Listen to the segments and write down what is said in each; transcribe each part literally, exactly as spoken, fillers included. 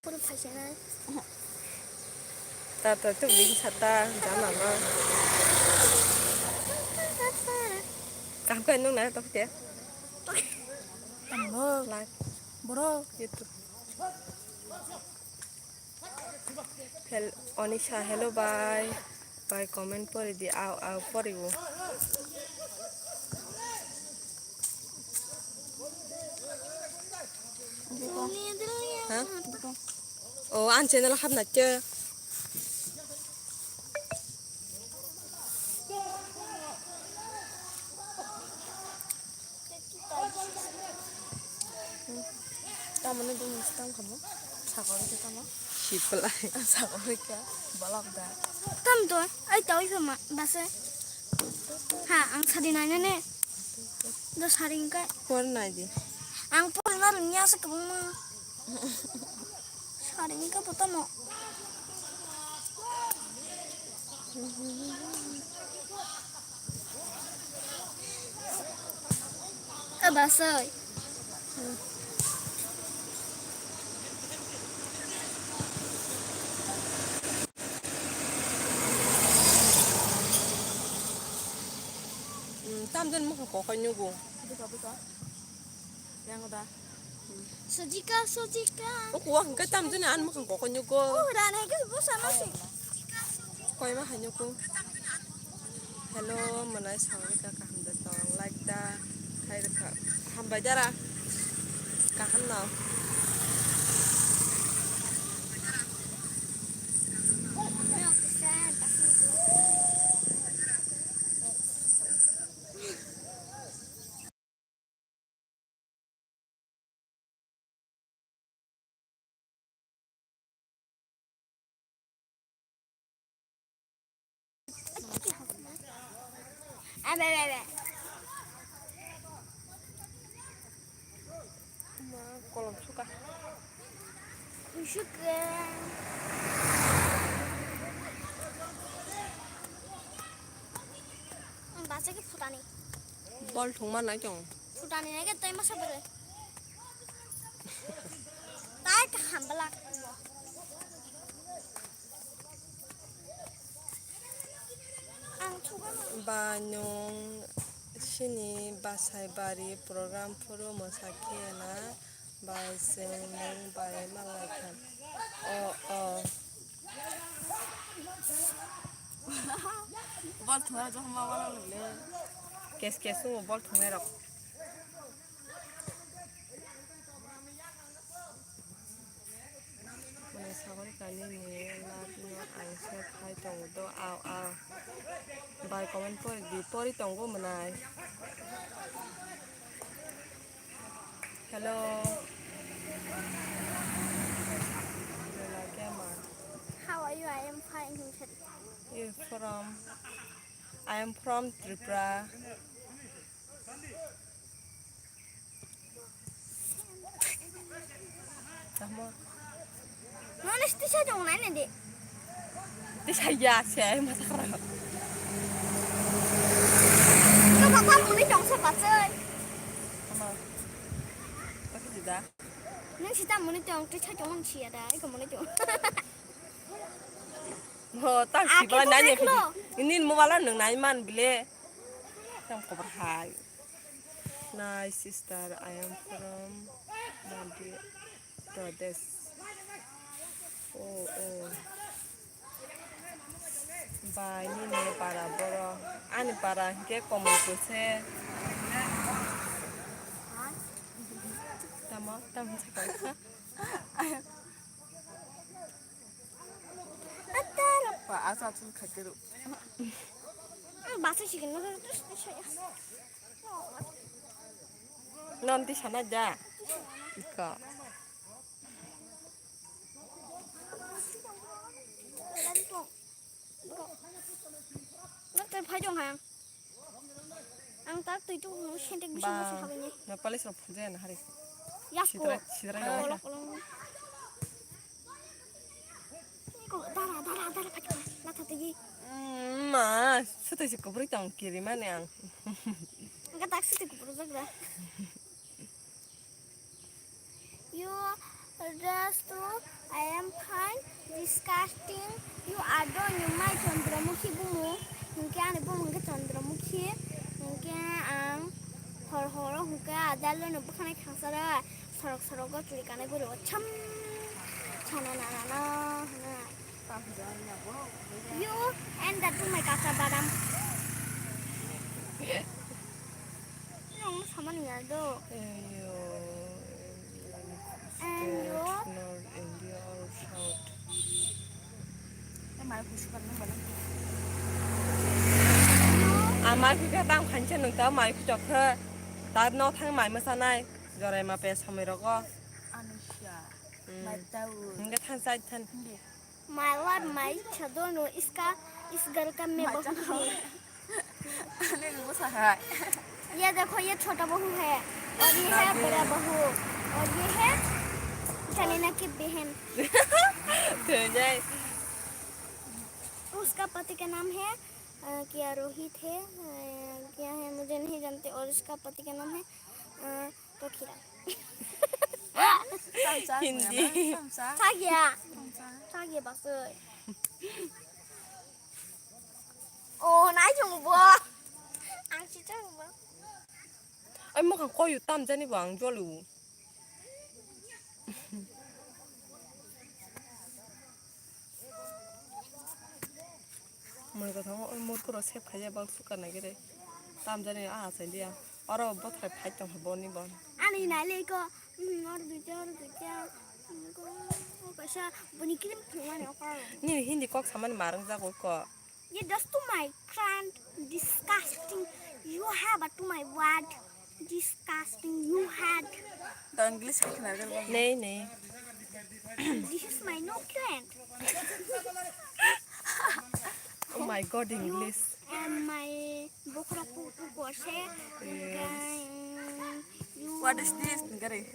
Puro phaisa nai. Ta ta tu bini sata jama ma. Kaham kai nung na to te. Tamo. Like. Bro. YouTube. Hel-, Onisha, hello, bye. Bye, comment pori di, au, au, pori bo. Ha? O, an channel hapna che. Tamoni bini stang kamo. Sakori ke tamo. Siplai. Sakori ke balap da. Tam to, ai tau iso ma, base. Ha, ang sari nai ne. Do sari ka. Por nai di. Ang por na rung ya sa kamo. Sari ka potamo. Abasoi. Hmm, tam jen mokha kokoi nyugo. Bika, bika. Yang da. Sojika, sojika. O kuwa hingke tam jani an mokang koko nyugo. O rane ke bo sana se. Koi ma hanyo ko. Hello, manai sawani ka kaham da tong. Like da. Hai da ka. Hambai dara. Kaham no. Abe, abe, abe. Ma, kolom suka. Suka. Bachai ke phutani. Bol thwngma nai chong. Phutani nai ke tei masa bwrwi. Tai kaham bwlak. Ang thwngma. Ba nwng sini bachai bari program phuru mwsa khe na. Bai chwng nwng bai manlai kha. O, o. Bol thwngna jokhon ma wala le. Kes kes o bol thwngnai rok. Mane sagori kani ni lak no aise khai tongo do, au, au. Bai comment pori di, pori tongo mwnai. Hello. Hello, Gemma. How are you? I am fine. You from? I am from Tripura. Tamo. Noni tisa tong nai nadi. Tisa ya se mata khara. Ko papa muni tong se pachai. Ama. Pati da. Nung sita muni tong tisa tong si ada. Iko muni tong. Ho, tak si bala nanya pidi. Ini mobile nung nai man bile. Yang kobar hai. My sister, I am from Madhya Pradesh. Oh, oh. Bai, nini para boro. Ani para hingke komon kose. Tamo, tamo sakha. Atara. Pa, asa chul khakero. Ang basa sigin na. Non ti sana ja. Ika. Nak tai phai jong ha. Ang tak twi tu sentek bisi bisi habini. Nepali srok phunjaya na hari. Yasko. Sidra, sidra ya. Kolok, kolok. Iko dara, dara, dara, phai jong ha. Latha tigi. Mm, ma, sutai si kubri tong kiri mane ang. Angka tak sutai kubri jagra. Yo, Just to, I am fine. Disgusting. You are done. You my Chandramukhi bumu. Hinkhe ani bumu hinkhe Chandramukhi. Hinkhe ang hor horo hinkhe adalo no bwkhanai khangsara sorok sorok go churi kanai guri o cham chana na na na. You and that to my kaka badam. Nung samani ya do. Eyo, And you? North India or South? Ang mai khe tang khancha nung ta mai khe chokha. Ta no thang mai masa nai. Jorai ma pe samai rogo. Anusia. Hmm. Mai tau. Hingga than sai than. Hindi. My love, my chador no iska, is घर का मैं बहू हूँ। ये देखो, ये छोटा बहू है और ये है बड़ा बहू और ये है जनीना की बहन। Thunjai. उसका पति का नाम है, अ, क्या रोहित है, अ, क्या है मुझे नहीं जानते, और इसका पति का नाम है, अ, Tokira. Hindi. Chak ya. Chak ya basoi. Oh, nai chung bo. Ang si chung bo. Ai, mo kang koyu tam jani bo ang jolu. Mui kothamo oi murkuro sep khaijak bak sukar nai gere. Tam jani a achai liya. Oro bothrai phai tong boni bon. Ani nai le ko, mm, or duita, or duita. Mm, ko, ko kaisa boni cream phungmani okra. Nini Hindi kok samani marang jago ko. Ye does to my friend disgusting. You have a to my word. Disgusting, you had. Tong English hai khna rwgwi. Nei, nei. This is my no friend. Oh my God, English. And my bokra pu pu korse. Yes. What is this?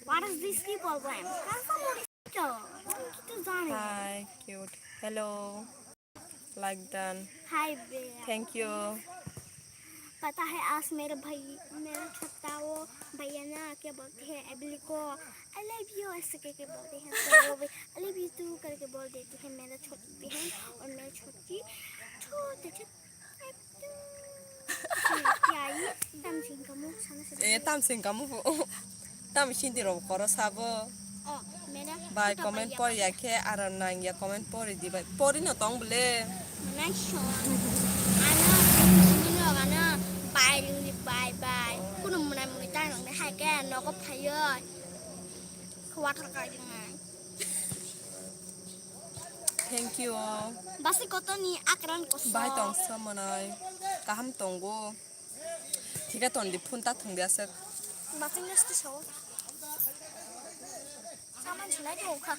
What is this? Ki bolbo em? Kaisa mori to. Kitu jane. Hi, cute. Hello. Like done. Hi, भैया। Thank you. पता है, आज मेरे भाई, मेरा छोटा वो भैया ना क्या बोलते हैं, एबली को, "I love you" ऐसे करके बोलते हैं, तो वो भी, "I love you too" करके बोल देती है मेरा छोटी बहन और मेरी छोटी, छोटे, छोटे। Eh, tam sing kamu bu. Tam sing di rok koro sabo. Bai comment pori ya khe aram nang ya comment pori di bai. Pori no tong bole. Ano, ano, bai, bai, bai. Kuno muna muni tang nang hai ke nogo phayo. Water kai nang. Thank you. Basi koto ni akran koso. Bai tong sa manai. Kaham tongo. Thika ton di phone ta thung di aswk. Basi nesti so. Saman sinai tong kha.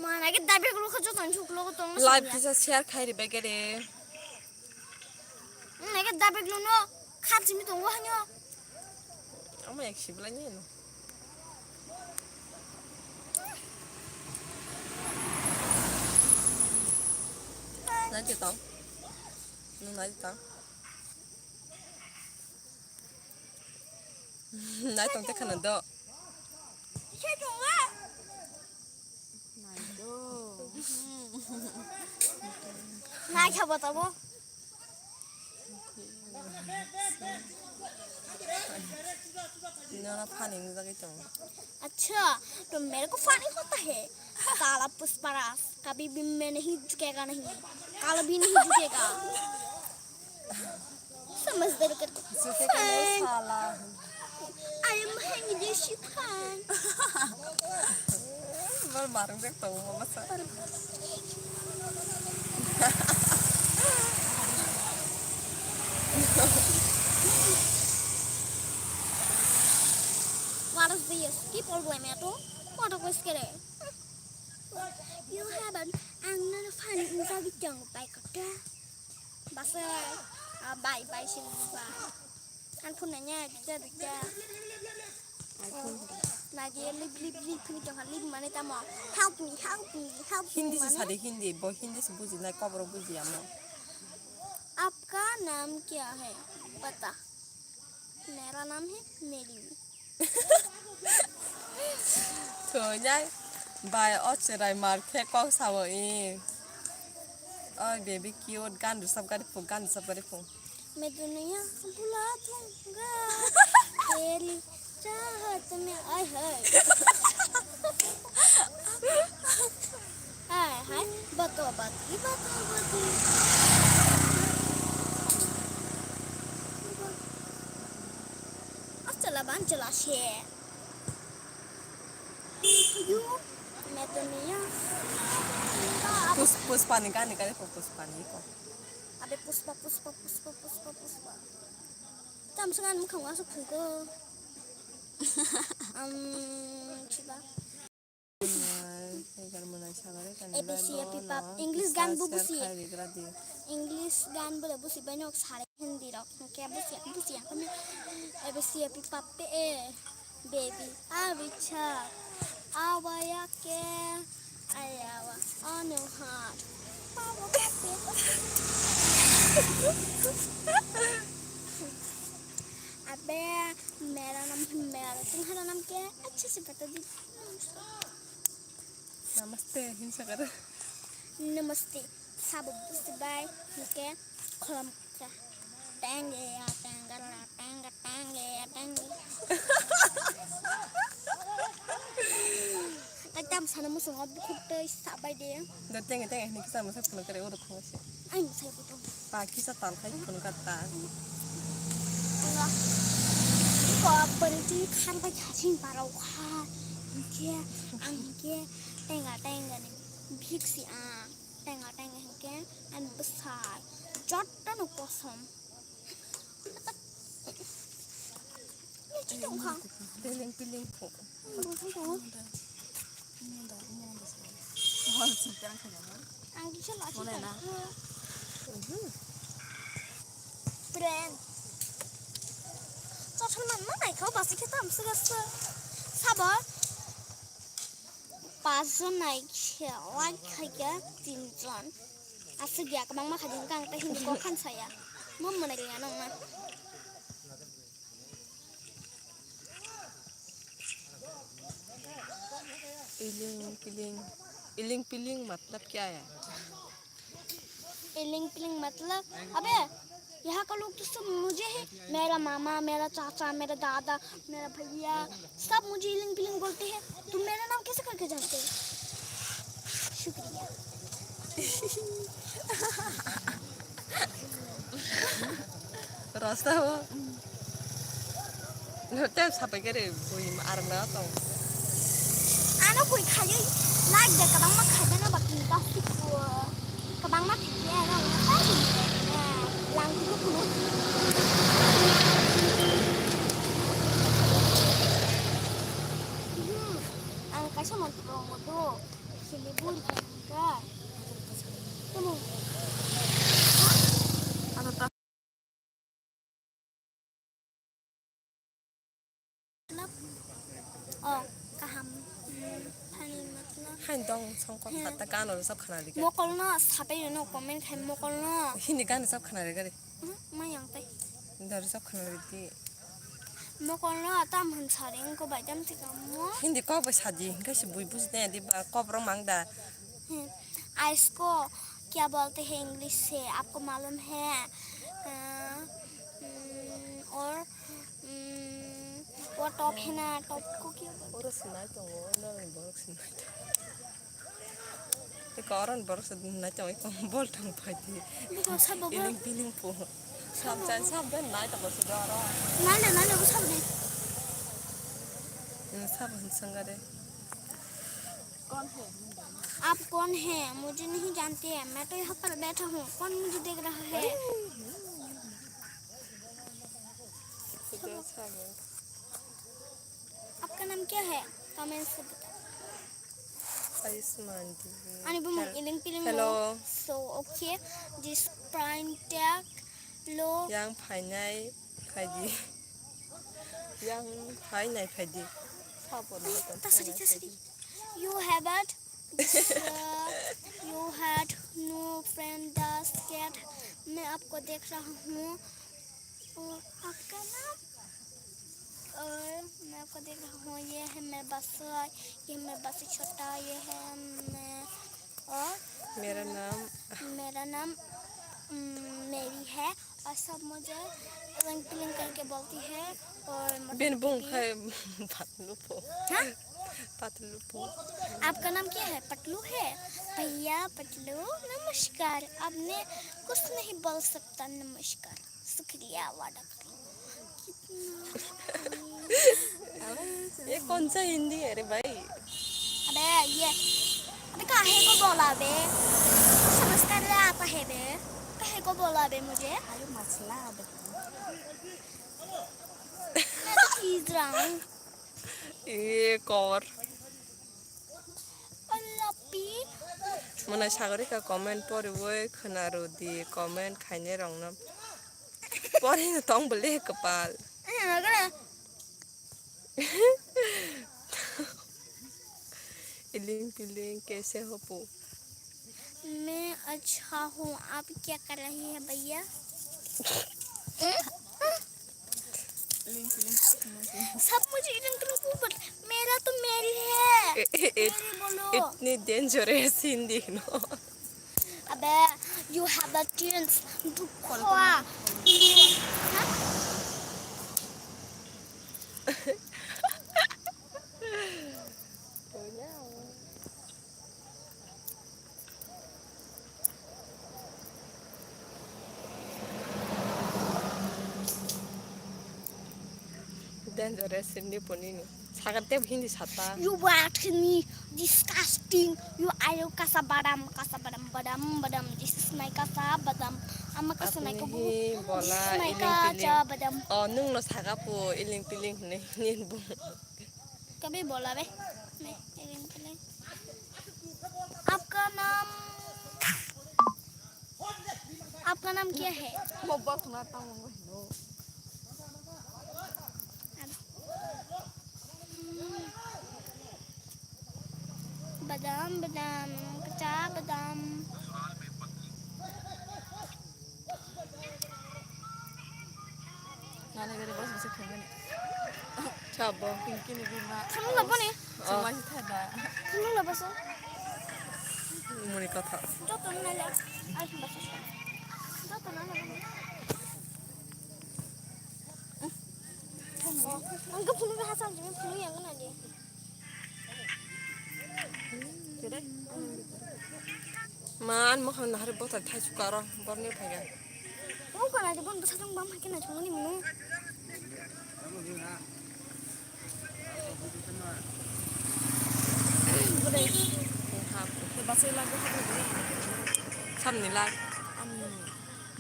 Mana ke dabe gulo khajo tan chuklo ko tong. Live kisa share khai ribai gede. Mana ke dabe gulo no khat simi tongo hanyo. Ama yak sibla ni no. Nanti tong. Nanti tong. Nai tong te khana do. Nai kha bo tabo. Nana funny nujagwi tongo. अच्छा, तो मेरे को funny होता है। काला पुष्पराज, कभी भी मैं नहीं झुकेगा नहीं। काला भी नहीं झुकेगा। समझदारी करके। Sufi ka nai sala. I am Bangladeshi fan. Mal marung dek tong mama sa. What is this? Ki problem ya to? What a question. You haven't. Ang nana fan in sa bitang pai kata. Basa, ah, bai, bai, sing, bai. Ang phone nanya, bisa, bisa. Nadia lip lip lip lip jong lip mane tamo. Help me, help me, help me. Hindi se mane? Sadi Hindi, bo Hindi se buji nai, koborok buji amo. आपका नाम क्या है? बता। मेरा नाम है मेरी। Thunai bai o chwrai mar khe kok sao i. Oi baby cute, gan rwchap gari phu, gan rwchap gari phu. मैं दुनिया भुला दूंगा तेरी चाहत में, आय हाय। हाय हाय, बतो बती, बतो बती। Achala ban chala she. You, मैं दुनिया। Pus-, Puspani gani gani phu, Puspani ko. Abe Puspa, Puspa, Puspa, Puspa, Puspa. Tam sung an mukhang asuk phungko. Um, chiba. A B C A P pap, English gan bo busi. English gan bo busi bai nok sare Hindi rok. Ke busi, busi yang kami A B C A P pap pe e. Baby, abicha, awaya ke, ayawa, anuhar, pawa kape. अबे, मेरा नाम, मेरा, तुम्हारा नाम क्या है? अच्छे से बता दीजिए। Namaste, hinsa kar. Namaste. Sabo busi bai, hingke, kholam kha. Tenge ya, tenge la, tenge, tenge ya, tenge. Kai tam sana musung ot bukhuk tei sabai de. Da tenge, tenge, hini kisa masa phone kare, oro khong se. Ai, musai buto. Pa kisa tal khai phone kata. Enggak. Ko berhenti khan bai khasing parau kha. Hingke, ang hingke, tenga, tenga ni. Bhiksi ang. Tenga, tenga hingke, ang bwsai. Joto no kosom. Piling, piling po. Ang kisa lagi. Friend. Chothan man ma nai kho basi khe tam sega se. Sabo. Pas jon nai khe like khai khe tin jon. Aswk ya kwbangma khai di hwnkhe ang tei hindi kok khan saya. Mo mwnai liya nang na. Iling piling, iling piling matlab kya hai? Iling piling matlab, अबे, यहाँ का लोग तो सब मुझे ही, मेरा मामा, मेरा चाचा, मेरा दादा, मेरा भैया, सब मुझे इलिंग पिलिंग बोलते हैं। तुम मेरा नाम कैसे करके जानते हो? शुक्रिया। Rasta ho. Tep sapai kare bui arang na tong. Ano bui khayui like de kabang ma khayui na ba tin ta sikwa. Kabang ma khayui na na ta ni. Lang tu kuno. Hmm. Ang kaisa mon tu mo tu. Sili bui ka. Kamu. Ano ta. Matlab, oh, kaham, hmm, thani matlab. Hain dong songkok. He. Khatta gano rwchap khana rikha. Mokolno sabai rwno comment khai mokolno. Hindi gano rwchap khana rikha re. Hmm, ma yang tai. Da rwchap khana rikdi. Mokolno tam hwn sari wngkha bai tam thika mo. Hindi kok bai sadi, hingke se bui buji nai di ba kok rok mang da. Hmm. इसको क्या बोलते हैं इंग्लिश से, आपको मालूम है? अ, उम, और, उम, वो टॉप है ना, टॉप को क्या बोलते हैं? Oro sinai tongo, norok borok sinai tongo. Tei koron borok se nai tongo, ikon bol tong phai di. Biko sabo bro. Iling piling po. Sabo. Sab jan, sab jan nai tongo se doro. Nai le, nai le, bo sabo de. Hmm, sabo hin sanga de. आप कौन है? मुझे नहीं जानते हैं। मैं तो यहाँ पर बैठा हूँ। कौन मुझे देख रहा है? आपका नाम क्या है? कमेंट्स में बताओ। Ayushman T V. Ani bumung Hel-, iling piling hello. So, okay. This prime tag lo. Yang phainai phaidi. Yang phainai phaidi. Tasari, tasari. You have it. Uh, you had no friend, the scared. मैं आपको देख रहा हूँ। और आपका नाम? और मैं आपको देख रहा हूँ। ये है मेरा बस, ये मेरा बस छोटा, ये है मैं। और मेरा नाम मेरा नाम, उम, मेरी है। और सब मुझे रिंग पिलिंग करके बोलती है। और मोटू Ben bung Patlu. Khai patlu po. हाँ? Patlu po. आपका नाम क्या है? पतलू है? भैया पतलू, नमस्कार। आपने कुछ नहीं बोल सकता, नमस्कार। शुक्रिया वादा करो। कितना ये कौन सा हिंदी है रे भाई? अबे ये, अबे काहे को बोला बे? समझ कर ले आता है बे? काहे को बोला बे मुझे? अरे मसला अबे। मैं तो खींच रहा हूँ। ये cover. Mwnai sagori ka comment poriwi khwna rw di, comment khainai rokno porino tong bwle kwpal. Iling piling kaise ho pu? मैं अच्छा हूँ, आप क्या कर रहे हैं भैया? सब मुझे इधर करो, वो बोल, मेरा तो मेरी है। ए, ए, ए, मेरी बोलो। इतनी dangerous हिंदी नो। अबे, you have a chance to call। Dangerous ni punini. Sagar teb Hindi sata. You are me disgusting. You are kasa badam, kasa badam, badam, badam. This is my kasa badam. Ama kasa nai ko bu. This is my kasa badam. Oh, nung no saga po iling piling ne, nin bu. कभी बोला बे? नहीं, एक मिनट के लिए। आपका नाम, आपका नाम क्या है? Mo bak na ta mo no. बादाम, बादाम, कच्चा बादाम। Nani beri boss bisa khengen. Chabo. Pinky ni bima. Kamu nggak apa nih? Semua sih ada. Kamu nggak apa sih? Muni kotha. Joto nanya. Ay, bahasa. Joto nanya. Anggap penuh bahasa, cuma penuh yang kena dia. Man, mokhang nahar bothar thai sukaro, borni phaiga. Mo kana de bon bwsa jong bam hai kena chungni munu. Bwrwi. Hap. Basai lagu hap. Samni lag. Ani.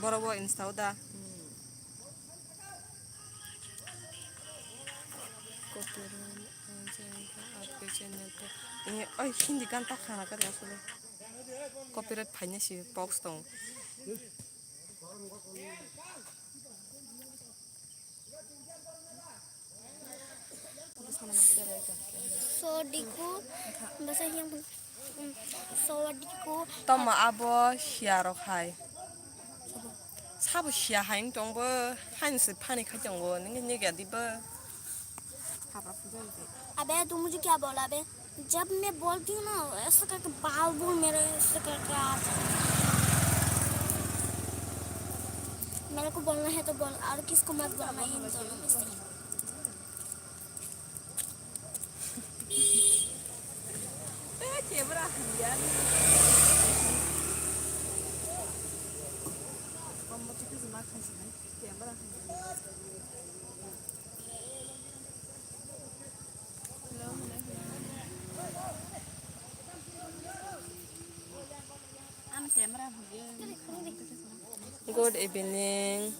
Boro bo insta uda. Hmm. Copyright, ah, jai ka, aap ke channel pe, eh, oi, Hindi gan ta khana kare asole. Copyright phaina si box tong. Sodiku, bahasa yang Tamo abo siya rok hai. Sabo siya hai wng tong bo, haini se phani khai tongo, nini nigya di bo. अबे तू मुझे क्या बोला बे? जब मैं बोलती हूँ ना, ऐसा करके बाल बोल मेरे, ऐसा करके आप। मेरे को बोलना है तो बोल, और किसको मत बोलना है इन दोनों में से। Good evening.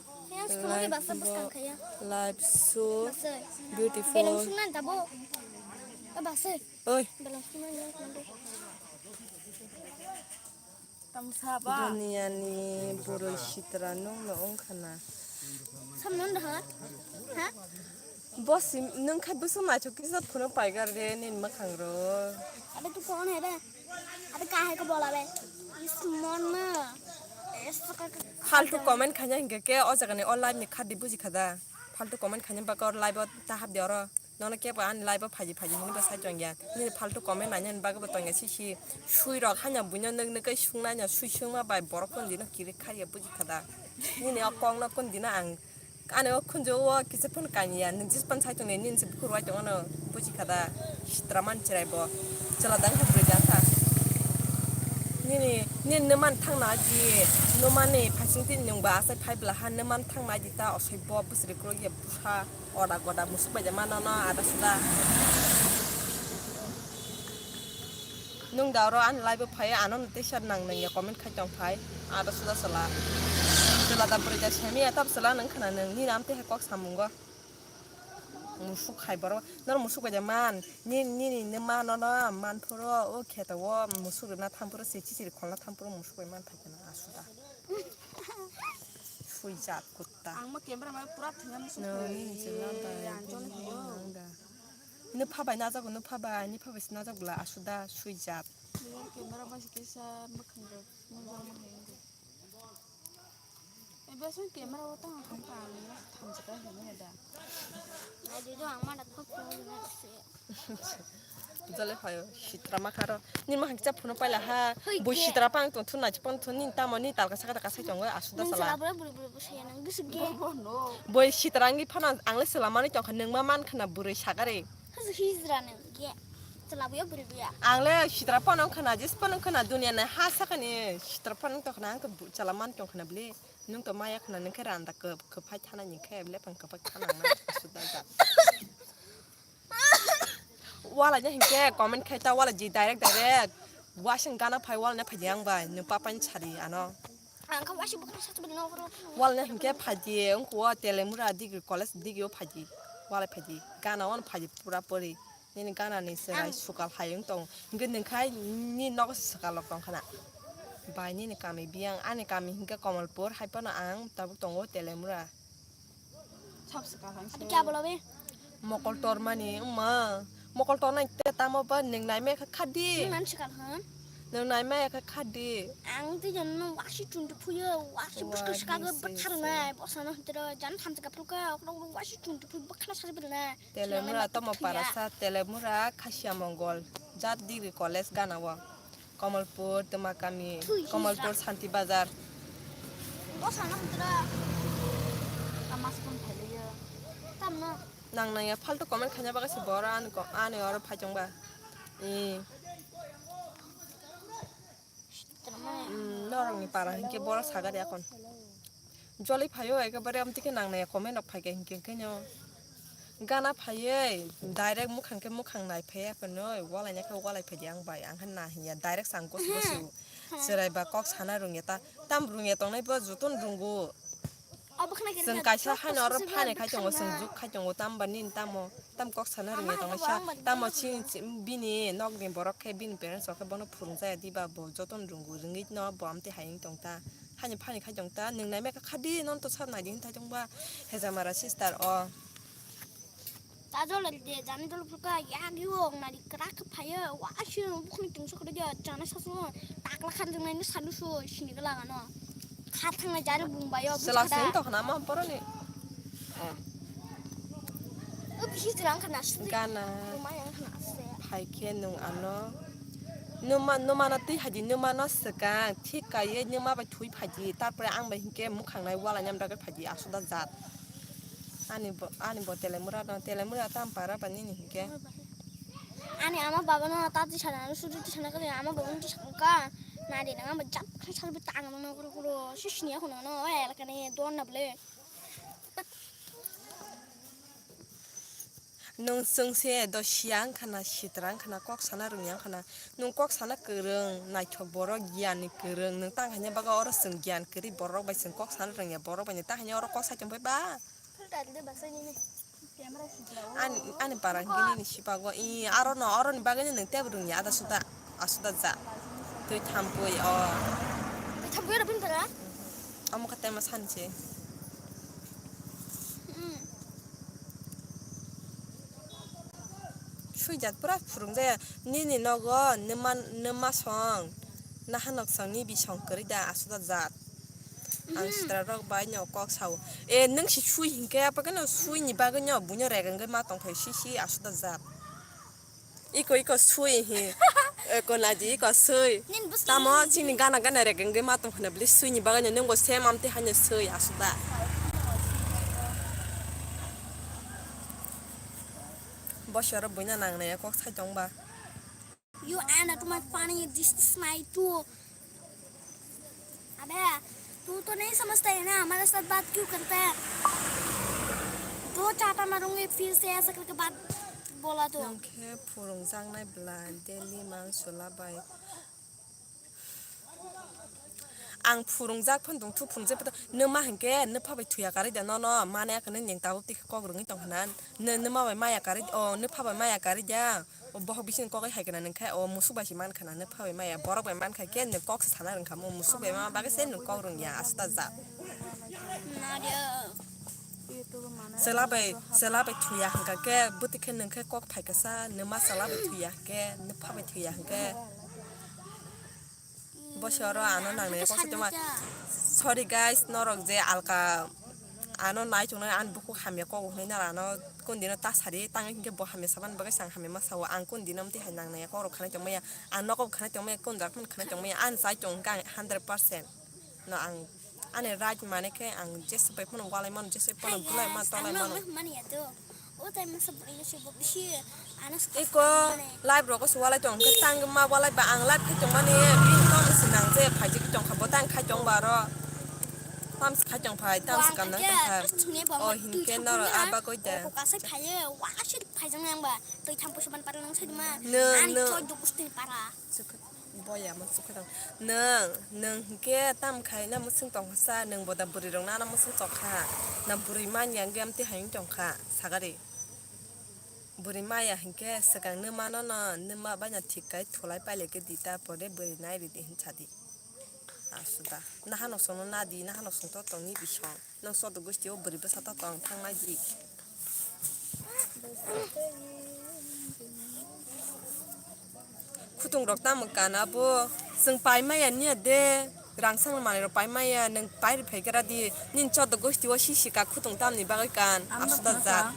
Life so beautiful. Oi. Duniani bwrwi sitra nwngno wngkha na. Samno wngkha? Ha? Boss, nwng khai bwswk naithok kisa phunuk paigar de nini mwkhang ro. Abe tu kon hai be? Abe ka hai ko bola be? Is mon na. Es ka ka. Faltu comment khaina hinkhe ke o jaga ni o live ni khadi buji khada. Faltu comment khaina baka o live o ta hap de oro. Nono kebo ani live o phaji phaji hini bo sai tongya. Nini faltu comment naina ni bagwi bo tongya sisi. Sui rok hanya buino nuk nuk kai sung naina sui sung ma bai borok kon dino kiri khaiya buji khada. Nini o kok no kon dino ang Ani o khunju o kisa phano kanya, nwng jis pan sai tongni, nini se bukhuk rwai tongmano, buji khada, sitra man chirai bo, chwla dang kha bwrwi dang kha. Nini, nini nwman thangna di, nwmani phaising tini nwng ba asai phai bwla ha, nwman thangna di ta osoi bo, bwswri kwrwi ya bwsa, oda goda musuk bai ja mano no, ada suda. Nwng da oro ani live o phai, ano no teisa nang nang ya comment khai tong phai. Aro suda sala. Sala da bwrwi da semi ya tab sala nwng khna nwng ni ram te hai kok samungo. Musuk khai borok. Nor musuk bai da man. Ni, ni, ni, ni ma no no man phuro o kheto o musuk na tham phuro se chichiri khol na tham phuro musuk bai man phai kana asuda. Sui jat kutta. Ang ma camera ma pura thwngya musuk. No, ni se na ba. Ang chole phaio. Nwpha bai najago, nwpha bai, nwpha bai se najak bwla, asuda, swijak. Camera bai se kisa mwkhang rok nukjak ma hai wngkha. Ebe song camera o tang thang ka ang thamjak ka hwnwi da. Ai di do ang ma da thok thok na se. Jale phaio, sitra ma kharo. Ni ma hangcha phuno paila ha. Hoi boi ke. Sitra pang tong thun na chipon thun ni tamo ni talka saka talka sai tongo asuda sala. Nung sala bura bura bura bura saya nang gusu ge. Boi sitra ngi phano ang le sela mani tong kha nung ma man khana bwrwi sagare. Hasu hijra nung ge. Sala buya bura buya. Ang le sitra phano khana jis phano khana dunia na ha sakani sitra phano tong khana ang to bu-, sela man tong khana bli. Nung to maya khana nung khe randa khe, khe phai thana ni khe le pang khe phai thana na asuda ja. Wala nya hinkhe comment khai ta wala ji direct direct. Wasing gana phai wala nya phai yang bai nung papa ni sari ano. Ang kha wasing bukra sa chubin no bro. Wala nya hinkhe phai di ungko telemura degree college degree o phai di. Wala phai di gana wan phai di pura pori. Nini gana ni serai ang sukal hai ung tong. Hinkhe nung khai ni nogo sukal lok tong khana. Bai nini kami biyang ani kami hinkhe Komolpur hai phano ang tabuk tongo telemura. Sab swkang hai. Ati kya bolo be? Mokol tormani, ma. Mokol tornai te tamo ba nung naimaya kha khadi. Nung nam swkang han? Nung naimaya kha khadi. Ang te jan no wasi chunti phuyo, wasi buska swkang bathar nai, bosa no hintero jan tham swkang phulka, okno wasi chunti phuyo, bakhna sari bela nai. Telemura tomo parasa, telemura Khasia Mongol, jat degree college gana o. Komolpur, Twma kami, thui, Komolpur, hijra. Santi Bazar. Bo sana hwnkhe da. Tama spoon phailaiyo. Tamno. Nang nang ya faltu comment khaina bagwi se boro ani ko-, ani oro phai tong ba. I. Tamno. Mm, norokni para hinkhe boro sagari akon. Joli phaio ekebare amtwi khe nang nai comment rok phaikha hinkhe khenyo. Gana phaiwi direct mukhang khe mukhang nai phaiya khe noi, walai nai khe walai phaidi ang bai, ang khe na hinya direct sang gosi gosi. Chwrai ba kok sana rwngya ta, tam rwngya tongnai bo jotono rwngo. Chwng kaisa haino oro phani khai tongo, chwng juk khai tongo, tamo ba nini tamo, tam kok sana rwngya tongo sa, tamo chini, bini nokni borok khe bini parents rok khe bono phwrwng jaya diba bo jotono rwngo, rwngwi no bo amtwi hai wng tong ta. Haino phani khai tong ta, nwng naimaya kha di, nono to sab nai di hinthai tong ba, Hejamara sister o. Ta jol de, jani jol phuka, yag yo, nari krak phayo, wa shi no bukhni tungso khode, jana sasu, takla khan jang nai sanu so, sini gala gano. Kha thang na jari bung bayo, selak sen to khna ma poroni. O bisi jrang khna sini. Gana. Ruma yang khna se. Phai khe nwng ano. Numa, numa no twi haidi, numa no swkang, thik kaiye numa bai thui phaidi, tarpore ang bai hinkhe mukhang nai wala nyam dagwi phaidi, asuda jat. Ani bo, ani bo telemura no, telemura tam para ba nini hinkhe. Ani ama baba no ta twi sana, sudu twi sana kali ama baba no twi sana ka. Na de na ama jat khan sar bi tang no kuro kuro, si sini ya kono no, eh, la kane don na ble. Nwng chwng se do siya wngkha na, sitra wngkha na, kok sana rwngya wngkha na. Nwng kok sana kwrwng, naithok borok, giyan ni kwrwng. Nwng tang haino bagwi oro chwng giyan kwrwi borok bai chwng kok sana rwngya borok bai nwng tang haino oro kok sai tongbai ba? Ani, ani para hwnkhe nini sipago. I, aro no, oro ni bagwi no nwng tebo rwngya ada suda, asuda ja. Twi thampui o. Twi thampui oro bini para? Omo khe tema sanse. Mm. Swijak pura phwrwngjaya. Nini nogo nwma, nwma song, naha nok song ni bisong kwrwi da asuda jat. Ang Mhm. Sitra rok bai no kok sao. E, nwng si sui hinkhe apa khe no sui ni bagwi no buino rega wngwi ma tongphai si si asuda jat. Iko iko sui hi. Iko naji iko sui. Nini bwskango Tamo nini chini gana gana rega wngwi ma tongphai na bwle sui ni bagwi no nwng bo sem amtwi haino sui asuda. Bosoro buina nangnai kok sai tongba. You and to my funny, this is my two. अबे, तू तो नहीं समझता है ना, हमारे साथ बात क्यों करता है? दो चाटा मारूंगी फिर से ऐसा करके बात बोला तो। Nwng khe phwrwngjaknai bwla daily mang sula bai. Ang phwrwngjak phano tong thu phwrwngjak phano nwma hinkhe nwpha bai thuya karwi da nono mane akhe nwng tabuk twi kok rwngwi tong khna nwma bai maya karwi o nwpha bai maya karwi da o bohok bising kok hai khna nwng khe o musuk bai se man khna nwpha bai maya borok bai man kha khe nwng kok se sana rwng kha mo musuk bai ma bagwi se nwng kok rwng ya asta ja Chwla bai, chwla bai thuya hwnkha khe, bwtwi khe nwng khe kok phai kasa, nwma chwla bai thuya hwnkhe, nwpha bai thuya hwnkhe. Bo se oro ano nangnai kok satima. Sorry guys, norok je alka ano nai chungnai ani bukhuk hamya kok hwnwi naro ano kondino ta sari, tang hinkhe bo hamya saban bagwi se ang hamya ma sao, ang kondino amtwi hai nangnai kok rok khanai tongmaya, ang nogo khanai tongmaya, kondrak phano khanai tongmaya, ani chai tong hwnkhe ang hundred percent. No ang ani right mane khe ang jesa bai phano walai mano, jesa bai phano bulai mano, tolai mano. Mani ya to. O tai masa bwrwi se bo bisi ano se Iko kasa mane. Live rogo se walai tong khe tang ma walai ba ang live khai tong mani bini tong se nang je phai je tong kha bo tang khai tong ba ro. Tam se khai tong phai, tam se kam nang tong phai. O hinkhe noro aba koi da. Ko kasai phai ye, wa se phai jang nang ba. Twi tham pusu ban para nang sai ma. Ani choi duk usti para. Boya mo chukha tong. Nwng, nwng hinkhe tam khai na mwswng tong kha sa, nwng boda bwrwi rok nana mwswng chok kha. Na bwrwi manya hwnkhe amtwi hai wng tong kha, sagari. Bwrwi maya hinkhe swkang nwma no no, nwma bai no thik khai thulai pailai khe di ta pore bwrwi nai ridi hin sadi. Asuda. Naha no songno nadi, naha no songto tongni bisong. Nang sodo gosti o bwrwi bwsa to tong thang nai di. Khutung rok tamo kana bo. Chwng pai maya niya de. Rang sang manwi rok pai maya. Nwng pai rw phai khe ra di. Nini sodo gosti o sisi ka khutung tamni bagwi kan. Asuda jat.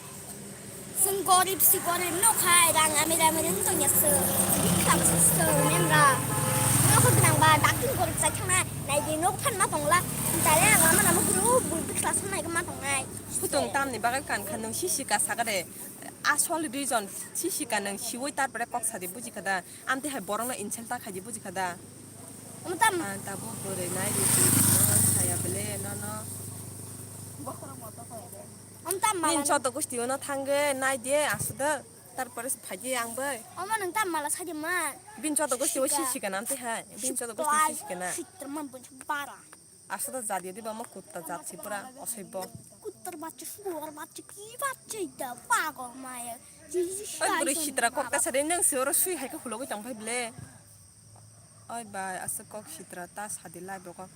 Chwng gorib si gorib no khai, rang amir amir wng tong ya chwng. Bini kamo se chwng nem ra. Nokho gwnang ba dakti gorib chai thang nai. Nai di nok phan ma tong la. Chai le ang lama lama guru bui bwkla sam nai ma tong nai. Khutung tamni bagwi kan kha nwng sisi ka saka de. Asol reason sisi ka nwng siwi tar pore kok sa di buji kha da. Amtwi hai borok no insult ta khai di buji kha da. Omo tam. Ang tabuk bwrwi nai di saya bele no no. Omo tam mala. Nini sodo gosti o no thangwi nai di asuda. Tarpore se phaidi ang bai. Omo nwng tam mala sadi man. Bini joto gosti o sisi kana amtwi hai. Bini joto gosti o sisi kana. Sitra man bun bara. Aswk da jat yadi ba mo kutta jat si pura osoi bo. Kuttar baccha, suar baccha, ki baccha ita pago maya. Oi bwrwi sitra kok ta sari nwng se oro sui hai khe hulogwi tong phai ble. Oi bai, aswk kok sitra ta sadi lai bo kok.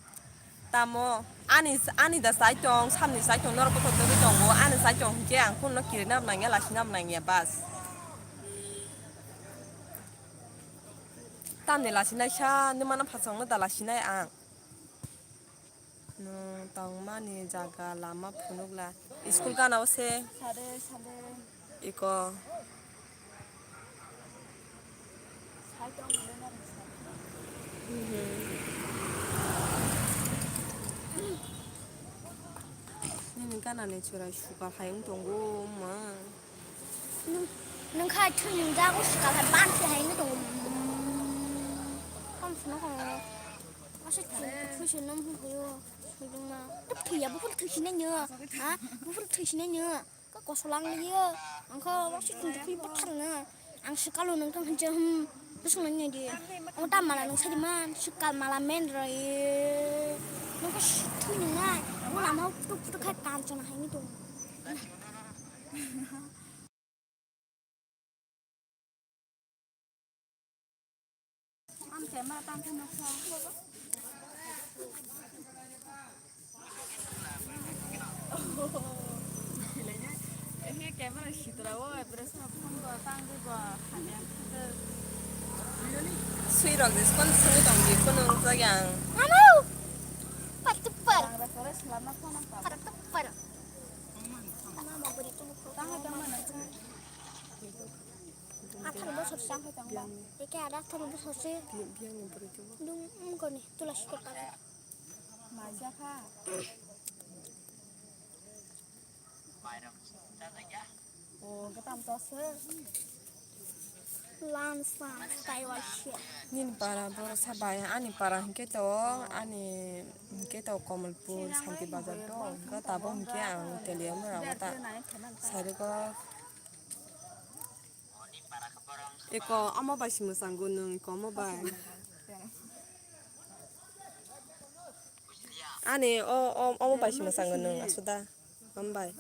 Tamo, ani, ani da chai tong, samni chai tong, norok bothor dogwi tongo, ani chai tong hinkhe ang kunno kirinabo nangya, lasinabo nangya, bas. Tamni lasinai sa, nwmano phasongno da lasinai ang. Nwng tongmani jaga lama phunukla. School gana o se. Sade, sade. Iko. Sai tong mole na risa. Mhm. Nini gana ni chwrai suka hai wng tongo ma. Nwng, nwng khai thwi nwng jago suka hai ban se hai wng tongo. Kam sino ko. Asa thwi, thwi se nom hu yo. Sujung ma. Thwi ya buphur thwi sinai nyo. Ha? Buphur thwi sinai nyo. Ka kosolang liyo, angkho waksi tungtwi bwtharno. Ang swkalo nungtong hinse, hmm, bwswk nangya di. Ang ta mala nung sadi man, swkal mala men roi. Nungkho sithui nungnai, ang lama tuk tuk khai kanchana haini tongo. Ang camera tang khe nukha. Ehe camera sitra o, ebre sa phone do Sui rok je phone sungwi tong di, phone nungjak yang. Anu! Patupar. Patupar. Atharo bosor se ang khe tong ba. Eke ada atharo bosor se. Dung, mm, koni, tula sikot ta. Maja kha. Lunch, lunch, tai waisa. Nini para borok sa bai, ani para hinkhe to, ani hinkhe to Kamalpur, Santi Bazar to, hinkhe tabuk hinkhe ang Teliamura o ta. Sarikok. Eko omo bai si mwchanggo nwng, eko omo bai. Ani o, o, omo bai si mwchanggo nwng, asuda. Hambai.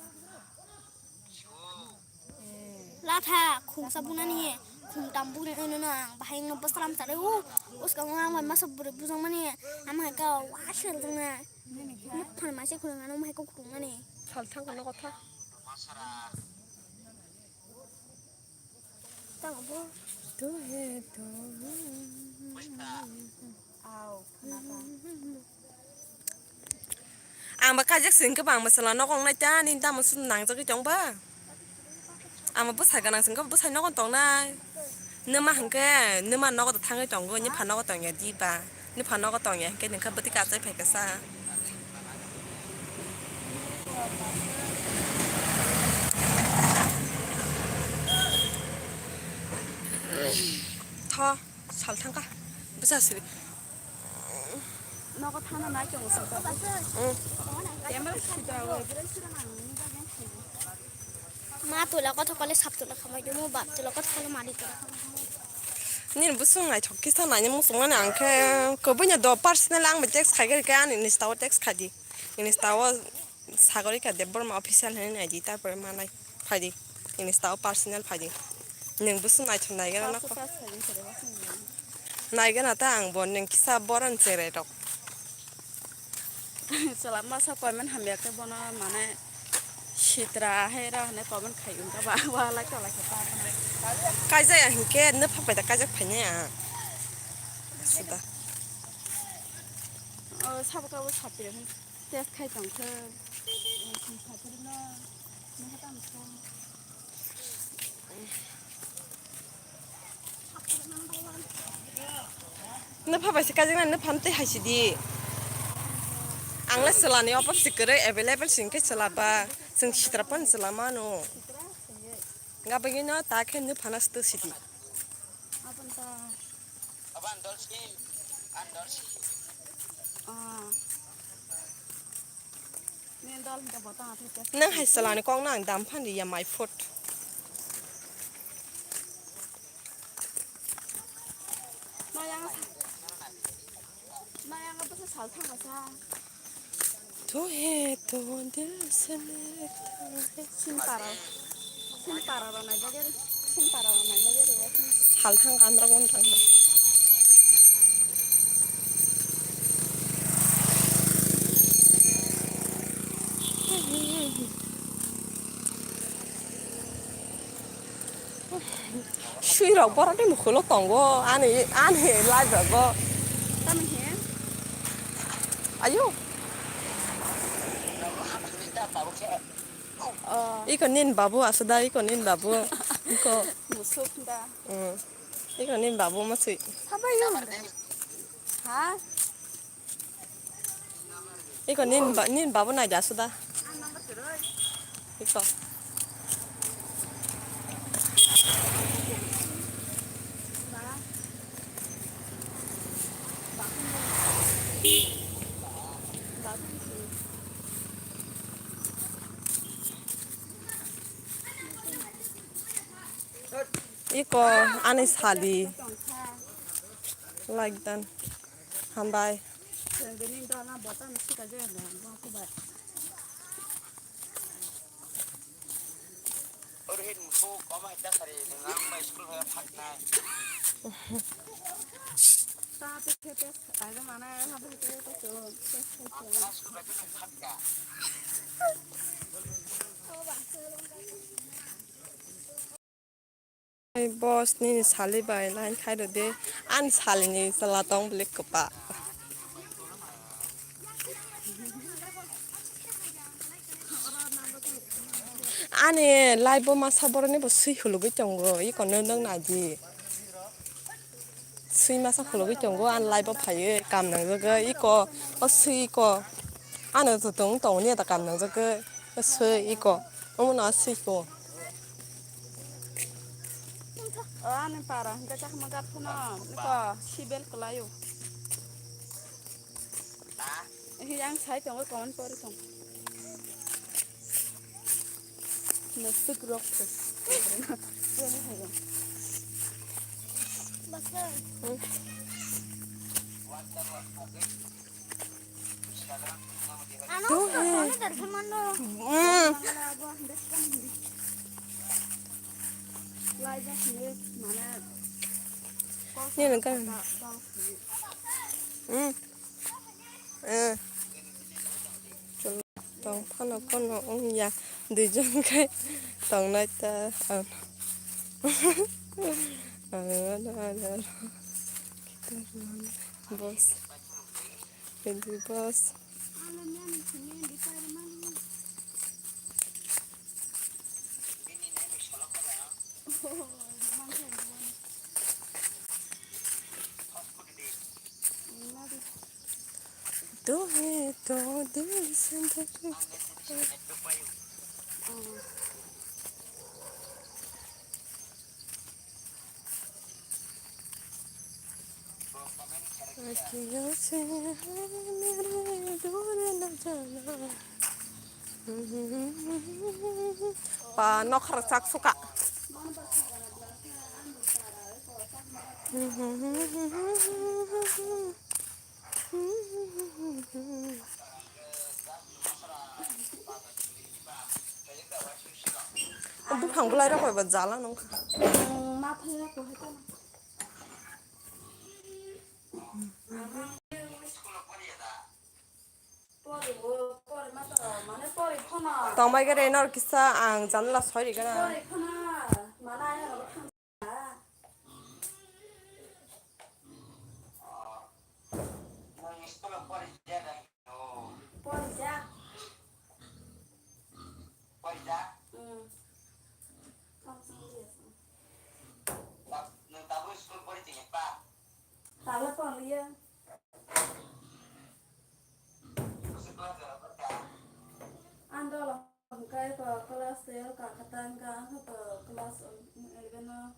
Latha khungsa bunani, khungtam bunani no ang bahai no boslam sare u, uska ang bai masa buri bujang mani, ama ka wasel jang na. Mukhan masa khulung ano mai ko khulung mani. Sal thang no kotha. Tamo bo. Tu he tu. Au, khna ta. Ang ba kajak sing ke bang masala nokong nai ta ni tamo sun nang jagwi tong ba. Ang ba bwsa ganang sing ke bwsai nokong tong nai. Numa hwnkhe numa nogo thangwi tongo, nipha nogo tongya di ba. Nipha nogo tongya hwnkhe nokha bwtwi kachai phai kasa. Tho, sal thangkha. Bwsa siri. Nogo thana nai tongo sal thangkha. Mm. Camera sita o. Ma tula kotho kale sap tula khamai dumo, bap tula kotho kale mari tula khamai. Nini busung naithok kisa naini muchungmani ang khe kwbwino do personal ang bai text khai khe ani Insta o text khai di. Insta o Sagorika Debbarma official hinwi nai di, tarpore manai phai di. Insta o personal phai di. Nwng busung naithok nai gana nokho. Nai gana ta ang bo nwng kisa boron cherai rok. Chwla masa comment hamya khe bono mane sitra hai ra hwnwi comment khai wngkha ba, wa lai to lai khe ta. Kaijaya hinkhe nw phapai da kaijak phainai ang. Suda. O sabo kabo sapri test khai tong khe. Nw pha bai se kajak nai, nw pha tei hai sidi. Ang le chwla ni opor si kwrwi available si hwnkhe chwla ba. Chwng sitra phano chwla mano. Nga bagwi no ta khe nw phano sto sidi. Nang hai salani kok nang dam phan ya my foot. To he to dil se le ta he. Sin para, sin para rok nai bagwi, sin para rok nai bagwi. Sal thang kandra gon thang. Sui rok borok ni mokolo tongo ani, ani live rogo. Tamo he? Ayo. Oh. Iko nin babu asuda, iko nin babu. Iko. Musuk da. Hmm. Iko nin babu masui. Sabayo. Ha? Iko nin ba-, nin babu nai da suda. Iko. Iko ani sali. Like dan. Hambai. Boss nini sali bai line khai rw di. Ani salini chwla tong bwlwi kwpa. Ani live o masa boroni bo swi hulugwi tongo, iko nw nang nai di. Swi masa khulugwi tongo, ani live o phaiwi kam nangjagwi iko, o swi iko. Ano to tong tong ni ata kam nangjagwi, o swi iko. Omo no swi ko. O ani para hwnkhe chakma gat phano iko sibel kwlaio. Yang sai tongo, comment pori tong. Nasik rok. Ano, ano dari mano? Mm. Ni nang kan? Mm. Eh. Tong phano phano wng ya, duijon khai tongnai ta. Boss, boss. Dohe to dil se dil. Akiyo se mere dure na jana. Pa nokha rwchak suka. Buphang bwlai rok bai ba jala nung kha. Tongbai gare nor kisa ang janala soi rigana. Tabuk school pori tongya pa? Tabuk pori ya. Ang dolo hwnkhe to class twelve ka kha ta, wngkha ang khe to class eleven o.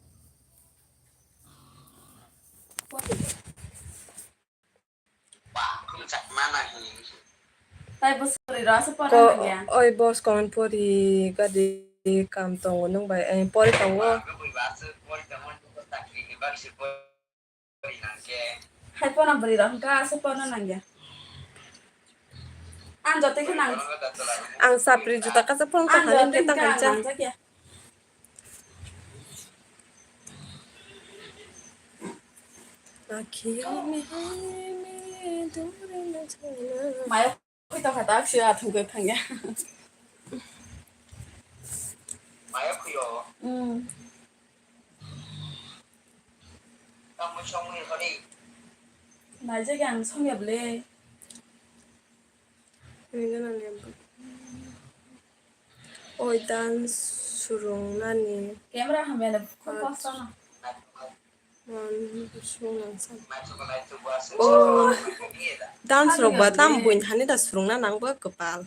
Tai bwswk bwrwi rw aswk porna nangya. Oi boss, comment pori gadi kam tongo nwng bai, eh, pori tongo. Hai pono bwrwi rok hwnkha aswk porna nangya. Ang joto khe nang. Ang chapri juta kaisa phone kaham khe ta kaisa. Maya khui tongkha ta, aksi athung khe phangya. Maya khuyo. Hmm. Tamo songni hodi. Naijak ang songya ble. Oi, dance surungnani. Camera hamya na khum kosto no. Man surungnang san. Oh, dance rok ba tam buin hani da surungna nang ba kwpal.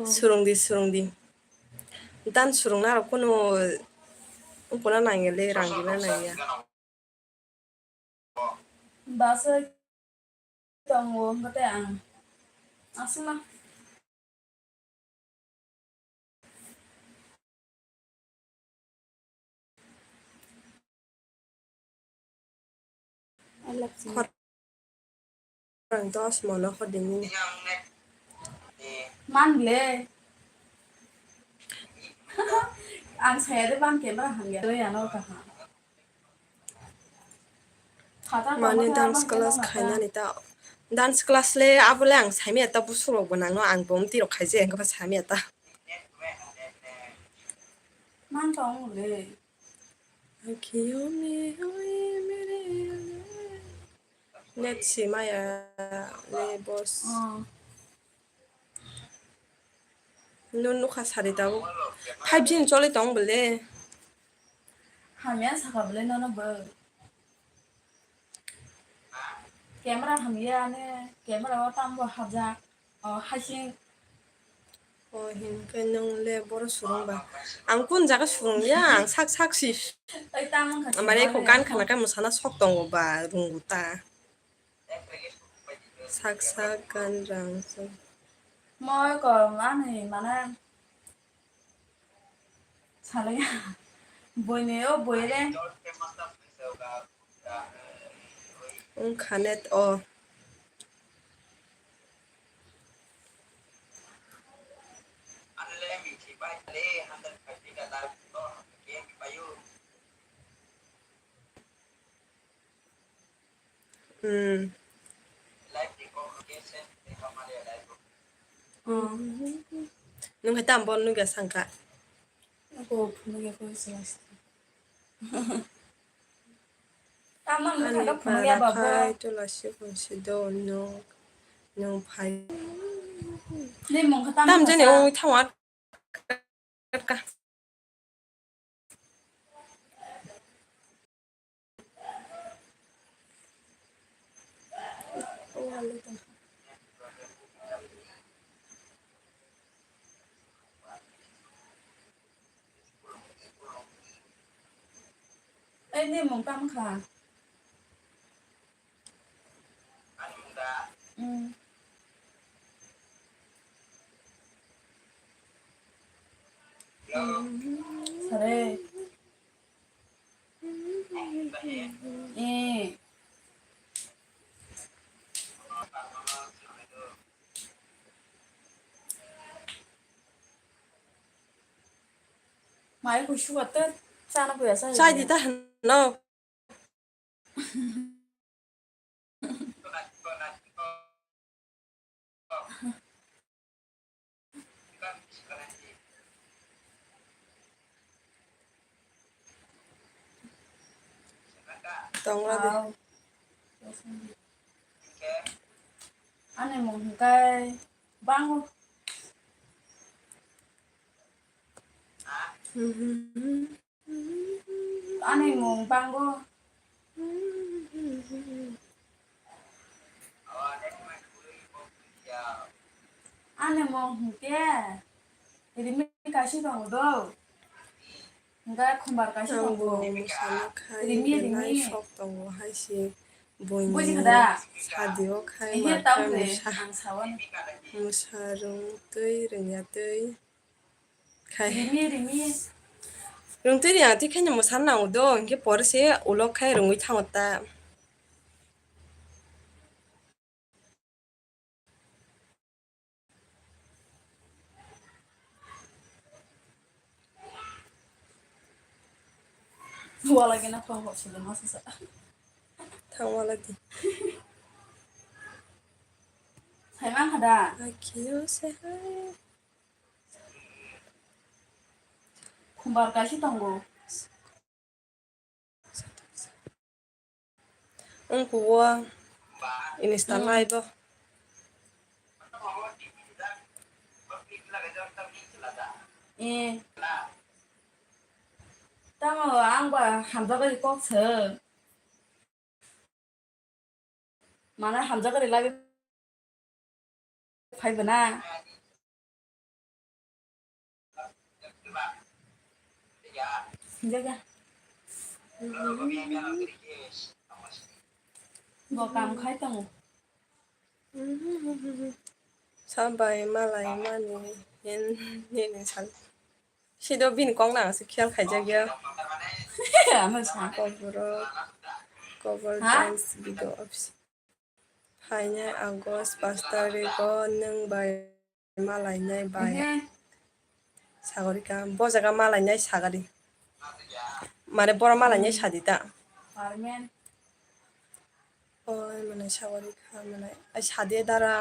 Surungdi, surungdi. Dan surungna rok kuno, kuno nangya le, rang gina nangya. Basa tongo, hwnkhe ang aswkno. Khorang dos mono hodi nini. Man le. Ang saya de bang camera hamya. Mane dance class khainani ta Dance class le abo le ang saimaya ta, busuk rok bo nang no, ang bo mtwi rok khaijak, ang khe ba saimaya ta. Man tong le. Akhiyo me hoy mere. Net si maya le boss. Oh. Nun nukha sari tabuk. Five G ni choli tong bole. Hamya saka bole nono bo. Camera hamya ne, camera o tambo hajak. O hasing. O hinkhe nwng le boro surung ba. Ang kun jaga surung ya, ang sak sak si. Oi tamang kha. Amare ko gan khana ka musana sok tongo ba, rungu ta. Sak sak gan rang se. Moi ko ani mana salai. Boini o boire. Wngkha net o. Hmm. Oh. Nwng hai tam bon nugya sangka. Ako phunugya ko sila sila. Tamang ani kha phunugya para babo. Khai to lasi kunsi do no. Nwng phai. Ni mung kha tam jani o thawa. Ai, ni mung tam kha. Mm. Sare. Eh. Mai kusuka te chana puya sa. Chai di ta no. Tongra de. Ani mung hingkai bango. Ani mung bango. Ani mung hingke rimi kaisi tongo do. Hingke khumbar kaisi tongo. Rimi rimi sok tongo hai se buini sadi o khai ma khai musa. Musa rung twi rwngya twi. Khai. Rimi, rimi. Rungtwi riyang twi khaino mwsana nango do, hinkhe pore se ulo khai rungwi thango ta. Wala gina phone hot sile masa sa. Thang wala di. Hai man khada. Akhiyo se hai. Khumbar kaisa tongo. Wngkha o Insta live o. Eh. Tamo ang ba hamjagwi kok se. Mana hamjagwi lagi phai bana. Jaga. Bo kam khai tongo. Sabai malai mani hen nini sal. Sido bini kok nang se khiyal khaijak ya. Ano sa. Kobor, kobor dance video office. Phainai August pash tarikh o nwng bai malainai bai. Sagori ka, bo jaga malainai sagori. Mare boro malainai sadi ta. Parmen. Oi, mane sagori kha, mane, ai, sade dara.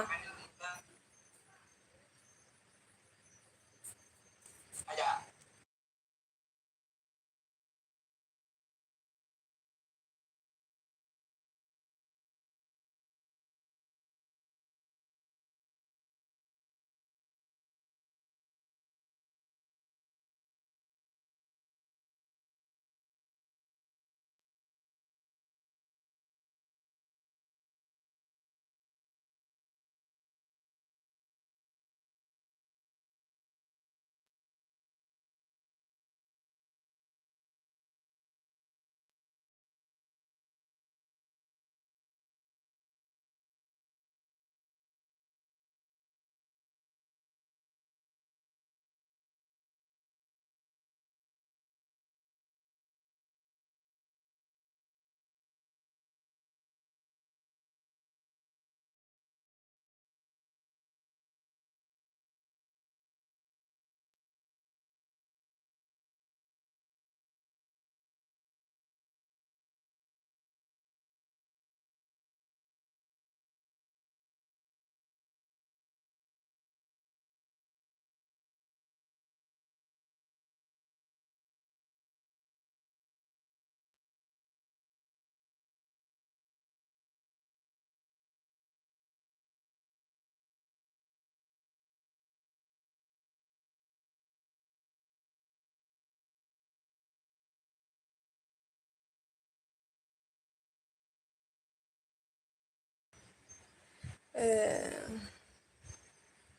Eh,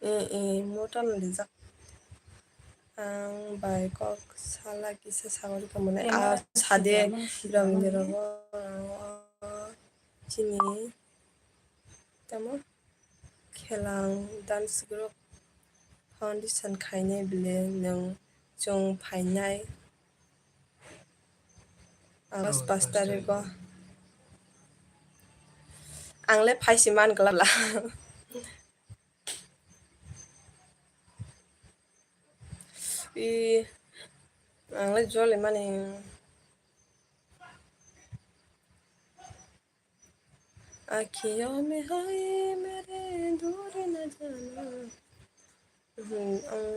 eh, eh, motan rijak. Ang bai kok sala kisa sagori tongmani. Ah, sade rong ni rogo, ah, chini tamo Khelang dance group foundation khainai bile nwng chwng phainai. August pas tarikgo. Ang le phaisi man glak la. I, ang le joli mani. Akhiyo me hai mere dur na jana. Hmm, ang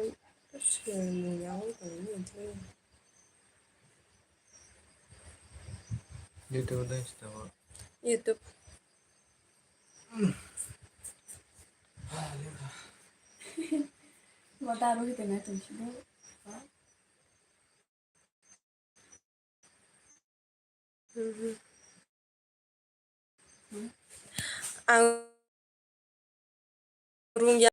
sini yang tadi. YouTube dai sita. YouTube. Wata aro kita ngai tum sih. Ang rung ya.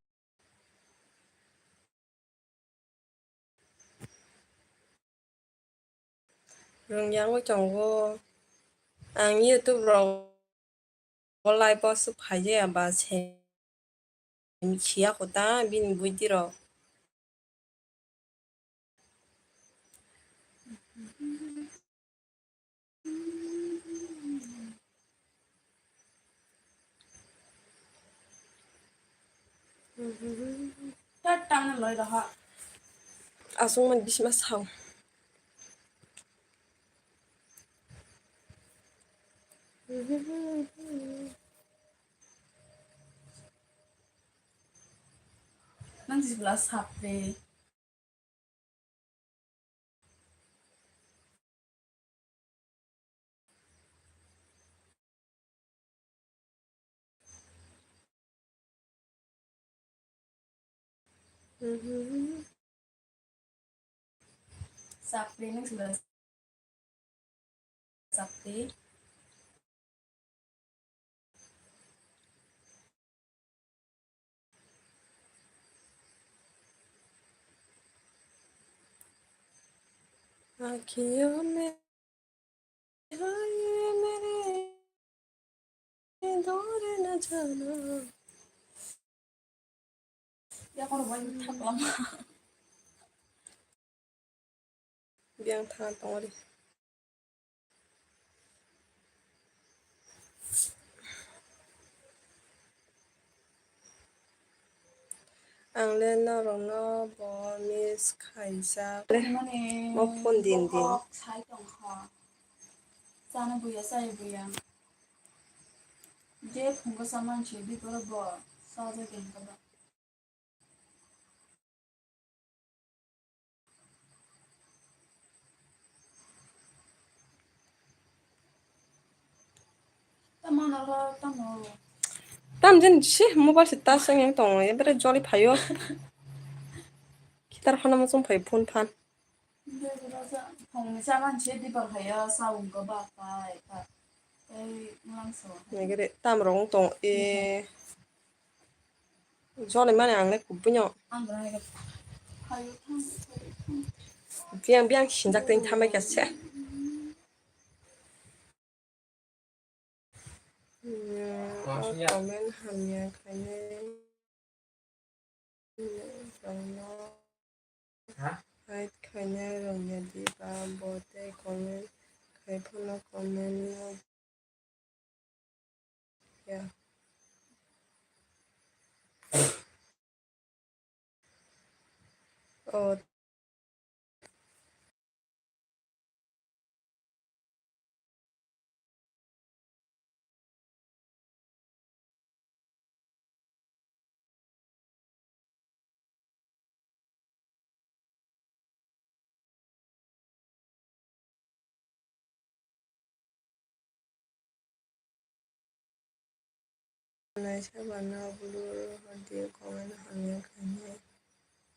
Rung yang tongo. Ang YouTube rok. O live o swk phai ya ba se khiya kho ta bini buidi rok. Aswk man bisima sao. Nang jibla sape. Sapri nung sudah sapri. आँखियों में हाय मेरे दूर न जाना। Yakono bai thaklam. Biyang thang tongori. Ang le norokno bo miss khaijak. Mo phone din din. Sai tongkha. Chana buya, chai buya. Je phungo saman se biparo bo sajagwi hwnkhe ba. Tamo nogo tamo. Tam jin si mobile se ta seng yang tong, ebere joli phaio. Kitar phano muchung phai phone phan. Phungni saman se dipar phaio, saung ko ba pai, pai. Tei mangso. Negere tam rong tong e. Joli mani ang le kubui no. Ang rong phaio thang. Biang biang sinjak teng thamai ka se. Hmm, o comment hamya khainai rokno hide khainai rokya di ba bo tei comment khai phano comment no ya. O Naisabano blue hor di comment hamya khainai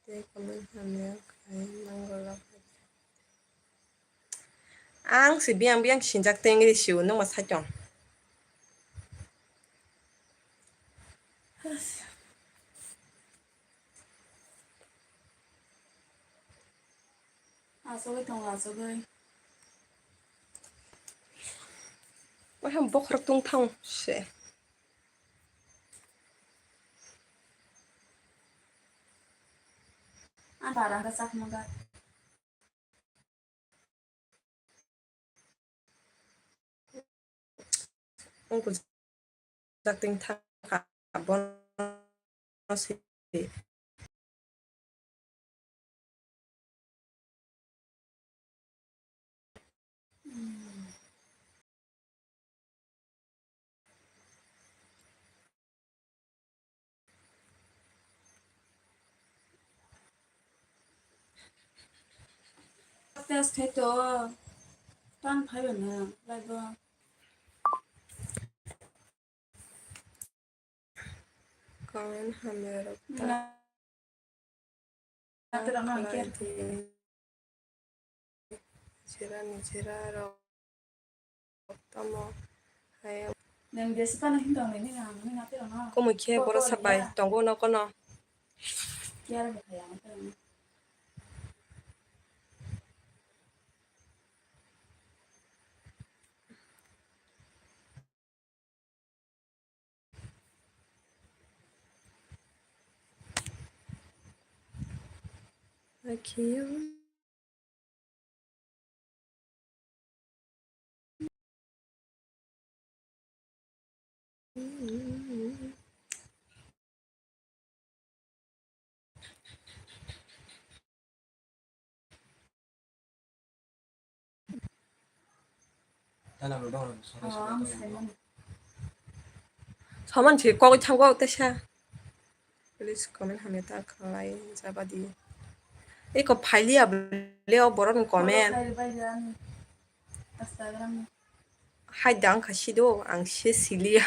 tei comment hamya khai mango lakha. Ang si biang biang sinjak tengri siu nungma saitong. Asogwi tongo, asogwi. Waham bokhorok tong thang se. Ang bara hwnkhe chakma gat. Wng kujak twi thang kha, bono se. Test khe to tang phai ba na live o. Comment hamya rok ta. Jera ni jera rok tamo hai. Kumui khe borok sabai tongo nokono. Soman se kok thang kok tesa. Please comment hamya ta khalai jabadi. Eko phailiya bole o borok ni comment. Hai dang kha sido ang se siliya.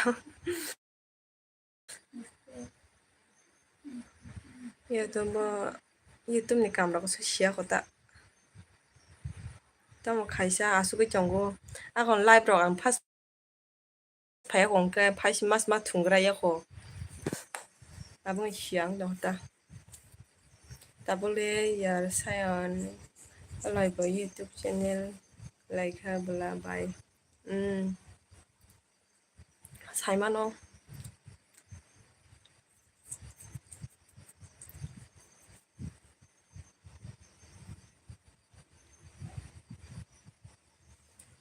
YouTube, YouTube ni kam rok se siya kho ta. Tamo khaisa asugwi tongo. Akon live rok ang first phaiya kho hwnkhe phaisi mas ma thungra ya kho. Aboni siya ang dong ta. Tabole yar sayon alai bo YouTube channel laikha bwla bai. Hmm. Saimano.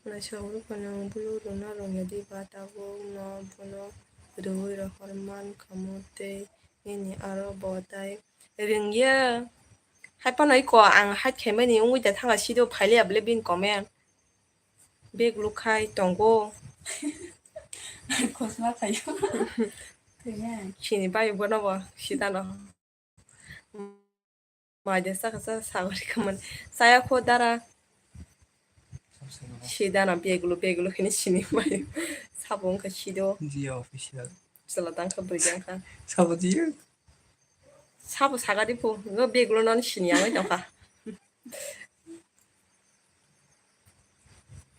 Naisok rwphano bulu rwna rwngya di ba tabuk no bono rwui rohor man khamu tei nini aro bo tai rwngya. Hai phano iko ang hide khaimani wngwi da thangkha sido phailiya bole bini comment. Bag lukhai tongo. Khosma khayo. Thwina. Sini bai bono bo sitano. Maide saka sa sagori kaman. Saya kho dara. Sidana begulu begulu khini sini bai. Sabo wngkha sido. Jio official. Sala tangkha bwrwi tangkha. Sabo jio. Sabo sagadi pu. Ngo begulu non sini ang tongkha.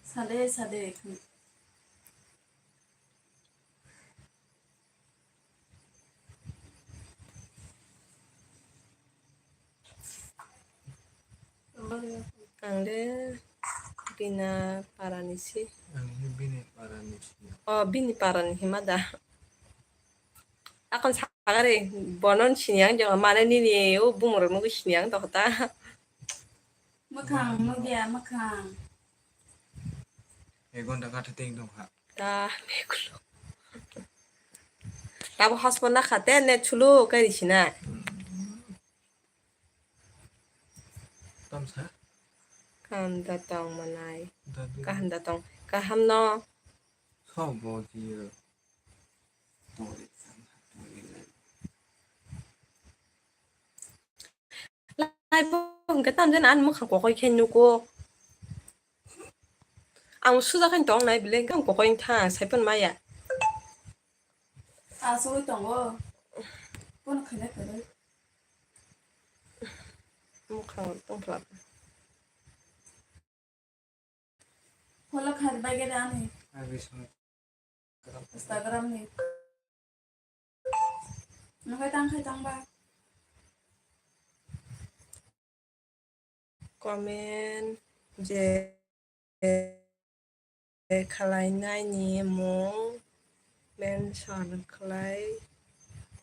Sade sade. Ang le bini parani si. Ang le bini parani si. Oh, bini parani hima da. Akon sagari bonon sini ang jong mane nini o bumurok nugui sini ang tokta. Mwkhang nugya mwkhang. Ek ghonta kha thwtwng tong kha. Ta mekulo. Tabo hospo nakha te net sulu kai risina. Tamsa? Kaham da tong manai. Dadu. Kaham da tong. Kaham no. Sobo jiyo. Lai bo hwnkhe tamjani ani mwkhang kokoi khe nugo. Ang suja khe tong nai bile hwnkhe ang kokoi wngkha, ang sai phano maya. Asugwi tongo. Bono khaina kwrwi. Mwkhang tongphla. Follow khair bai gede ani. Instagram ni. Nungkhe tang khai tang ba. Comment je khlainai ni mung mention khlai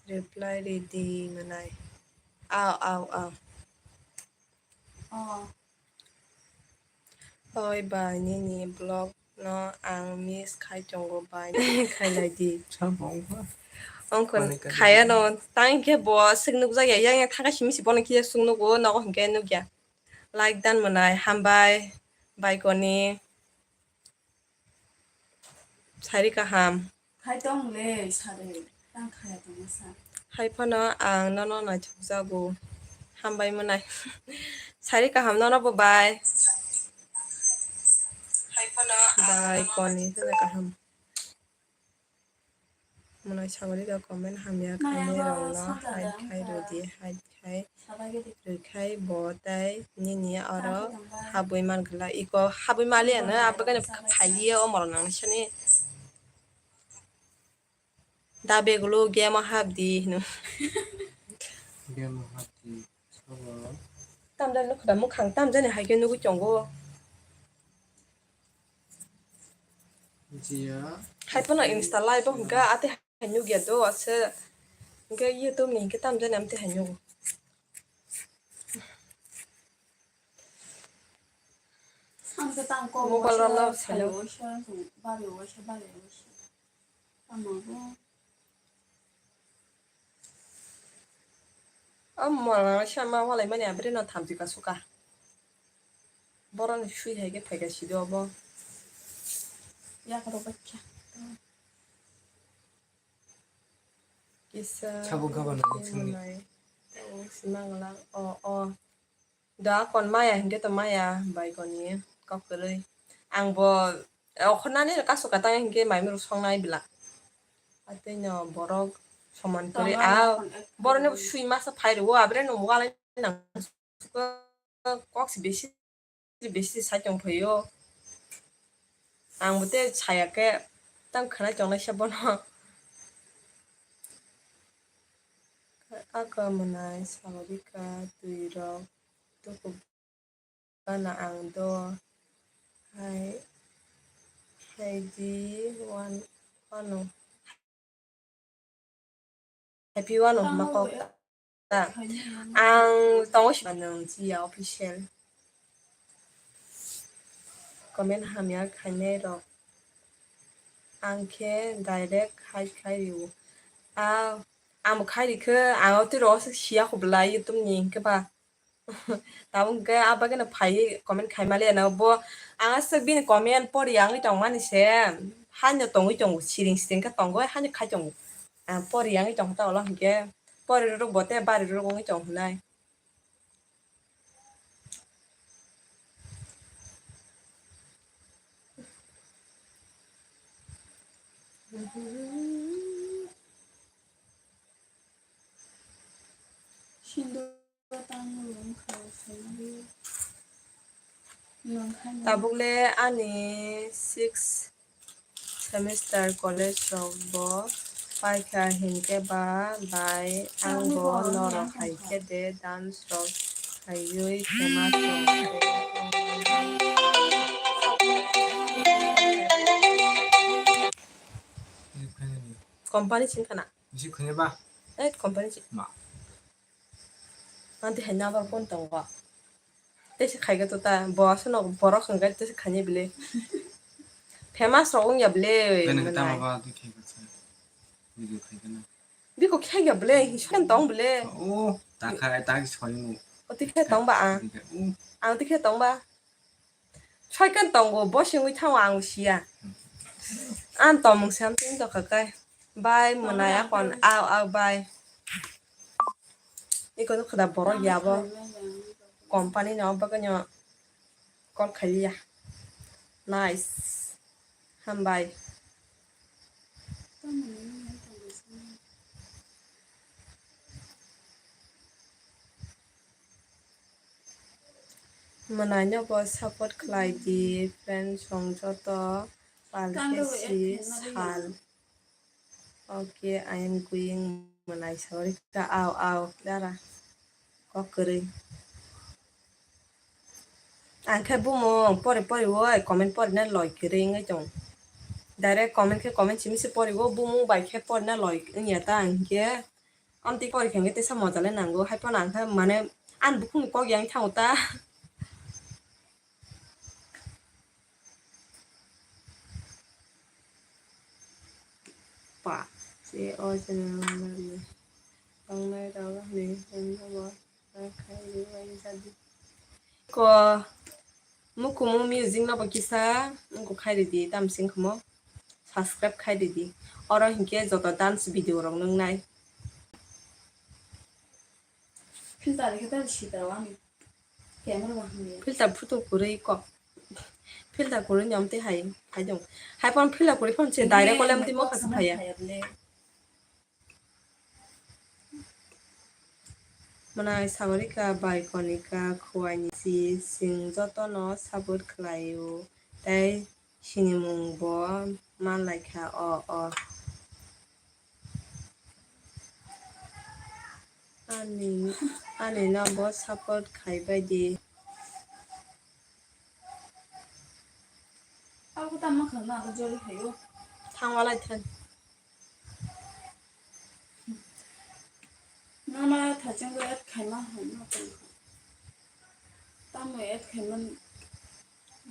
reply ridi manai. Au, au, au. Oh. Oi bai, nini vlog no ang miss khai tongo bai, khailai di. Sabo wngkha. Ongkha khaya no, tang khe bo swk nukjak ya, yang yang thangkha simi si bono kisa swk nugo, nogo hwnkhe nukya. Like dan mwnai, hambai, bai koni. Sari kaham. Khai tong le, sari. Tang khaya tong sa. Hai phano ang nono naithok jago. Hambai mwnai. Sari kaham nono bo bai. Hai phano ang bai nono koni sari kaham. Mwnai sagori rok comment hamya khainai rok no hai khai rwdi, hai khai rwkhai bo tai nini oro habwi man glak. Iko habwi maliya no, abagani phailiya o morok nang sani. Da begulo game o habdi hino. Game o habdi. Tamjani no khwda mwkhang tamjani hai khe nugui tongo. Jiya. Hai phano Insta live o hwnkha ate hai nugya do ase. Hwnkhe YouTube ni hwnkhe tamjani amte hai nugo. Mobile rom no salo. Omo mala sama walai mani abri no thamchi ka suka. Boroni sui hai khe phaika sido obo. Yakro bakya. Kisa. Sabo gabana kisa. Simangla. O, o. Da kon maya hingke to maya bai koni kok kwrwi. Ang bo okhornani kasu katang hingke mai muru songnai bila. Atino borok soman kwrwi. Tongmani a kon ek boroni kwrwi. Sui masa phai rwo abre no walai nang kok si besi besi sai tong phaio. Ang bo te saya khe tang khwnai tongnai se bono. Aka mwnai salorika twi rok tuku gana ang do hai hai di wan wano. Happy wano hwnma kok ta. Ang tongo si nang jiya official. Comment hamya khainai rok. Ang khe direct hai khai rio. A, ang bo khai rikhe, ang o twi rok siya kho bwlai YouTube ni hwnkhe ba. Tabuk hwnkhe a bagwi no phaiwi comment khai maliya no bo. Ang aswk bini comment pori wngwi tongmani se. Haino tongwi tongo, siring siring khe tongo, haino khai tongo. Ah, pori yangwi tongkha ta ulo hinkhe, pori rwrwk bo tei bari rwrwk wngwi tong hinai. Tabukle ani six semester college rok bo paikha hinkhe ba bai ang bo norok hai khe de dance rok khaiwi famous rok. Company sing khana. Bisi khwini ba? Eh, company sing. Ma. Nanti hai number phone tongo. Tei se khai gato ta, bo aswk no borok hwnkhe tei se khaini bile. Famous rok wngya bile. Bini manai. Tamo ba twi khai gato. Video khai gana. Biko khai ya bile, hiskan tong bile. Oh, ta khai, ta khai soi mo. O twi khai tong ba ang. Khai, oh. Ang twi khai tong ba. Soikan tongo, bo singwi thango ang siya. Ang tomung sam tin to kakai. Bai mwnai akon au au bai. Iko no khada borok yabo. Company no bagwi no call khaiya. Nice. Hambai. Mwnaino bo support khlai di, friends rok joto pal khe si sal. Okay, I am going, mwnai sawi kha, au, au, dara. Kok kwrwi. Ang khe bumung pori pori oi comment porina loi kwrwi wngwi tong. Direct comment khe comment simi se pori o, bumung bai khe porina loi wngya ta ang khe. Amtwi pori khe hwnkhe teisa moja le nango, hai phano ang khe mane ani bukhukni kok yang thango ta. Pa, se o channel ni tongnai rok ni wngkha bo, a khai rwui jadi. Ko mukumu music no bo kisa wngkha khai ridi, tam sing kha mo subscribe khai ridi, oro hinkhe joto dance video rok nungnai. Filter khe ta sitao ani camera bo hamya. Filter photo kwrwi kok. Filter kwrwi ni amtwi hai, hai dong. Hai phone filter kwrwi phone se direct kole amtwi mokha se phaiya. Mwnai Sagarika bai Konika Khuaini si sing jotono support khlaio tei sinimung bo manlaikha o o. Ani, ani no bo support khai bai di. Abo tamo kha na jori khaio. Thang walai thang. Nana thacheng add khaima hwn na tong kha. Tamo add khaima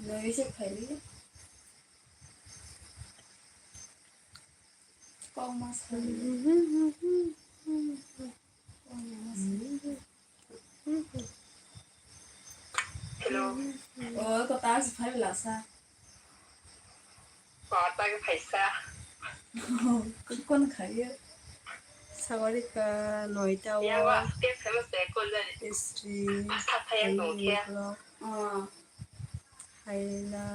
nai se khaili. Kok ma sa. Hello. O, ko ta si phai la sa. Ko ta ki phai sa. Kon khai. Sagarika noita o. Ya wa, ke phai sa ko le. Istri. Pasta phai ang dong ke. Ah. Haila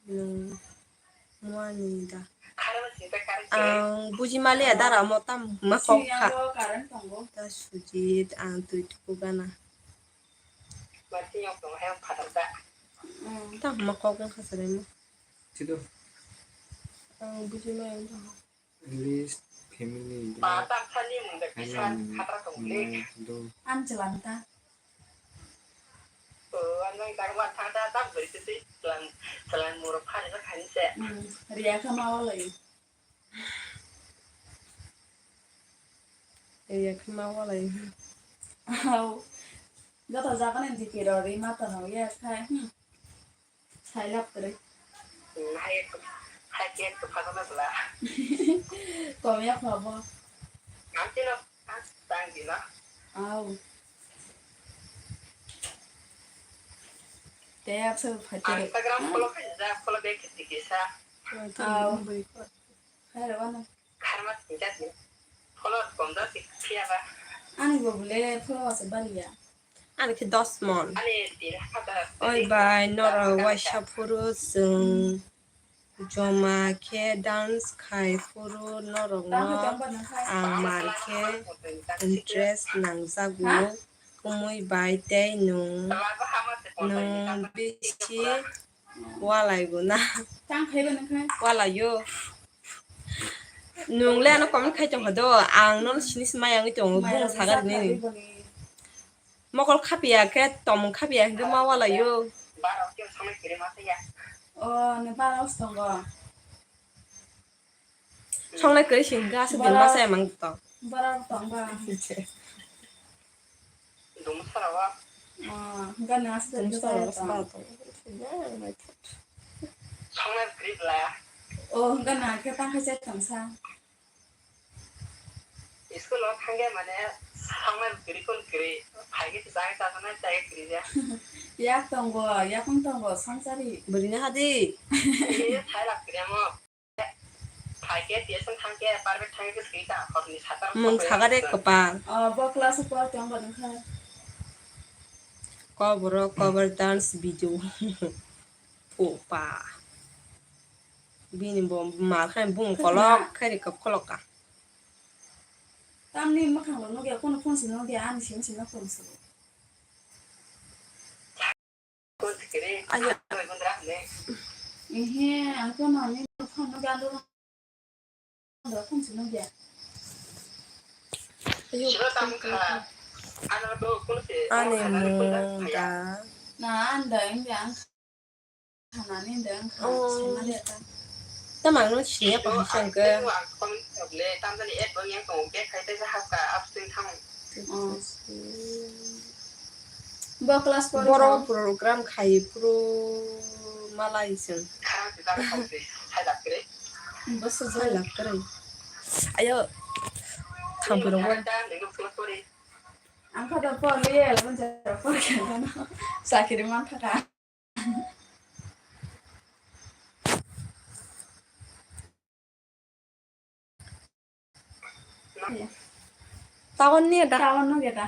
nung. Muani da. Ang buji maliya dara mo tam ma kok kha. Ta Sujit ang twi tuku gana. Tam ma kok wng kha sarai mo. Ang buji maliya da. List family da. Ang chwla ta. O, ano ang tak ma thang ta, tak beri sisi, chwla, chwla moro phani na khani se. Hmm, riya kha ma walai. Riya kha ma walai. Au. Joto jaga ni dikiro ri ma tono ya khai. Hmm. Sailap kwrwi. Hmm, hai, hai khe kwpha kwma bwla. Komya kha bo. Ang chino, ang tang dino. Au. Te apsa phai te. Instagram follow khai da, follow back khe tiki sa. Aw. Hai rwano. Kharma singcha sing. Follower komjak si phiya ba. Ani bo bole follower se baliya. Ani khe dos mon. Ani tin hajar. Oi bai, norok waisa phuru chwng joma khe dance khai phuru norokno ang mar khe interest nangjago. Kumui bai tei nwng, nwng bisi walai guna. Tang khaiba nang khai? Walaio. Nwng le ano comment khai tongkha do, ang nono sini se maya wngwi tongo, bung sagar nini. Mokol khapiya khe tomung khapiya hwnkhe ma walaio. O, ni bara os tongo. Songnai kwrwi sing kha, aswk din masa emang to. Borok tong ba? Dum sara wa. Ah, gana aswk din masa tong. Songnai kwrwi bla. Oh, gana khe tang khe chat tong sa. School o thangya mane songnai kwrwi kun kwrwi. Phaikhe chai cha na chai kwrwi ya. Yak tongo, yakung tongo, sangsari. Bwrwini hadi. Ye, thai lak kwrwi mo. Phaikhe, T S M thangkhe, private thangkhe, swika, horni sata. Mung sakare kwpal. Oh, bo class o por tong ba nang kha. Koboro, cover dance video. Phupa. Bini bo mal khai bung kolok khai ri kok kolok ka. Tamni mwkhang lo nugya, kono phone si nugya, ani simi simi phone si. Aya. Ehe, ang kono ani phone nugya, ando phone si nugya. Ayo. Ani mung da. Na, anda, anda, ang. Khanani da wngkha, oh. Saimanliya ta. Tamo ang no siniya kaham se wngkha. Ang comment rok le tamjani add wngya tongo, back khai tei hapka absent thang. Oh. Bo class four borok program khai pro malai se. Kharang se jang thang se, hai lak kre. Bo se jang lak kre. Ayo. Thang pro bo. Ang kha da por le, bunja por khe no. Sakiri man thaka. Tawon ni da. Tawon no geda.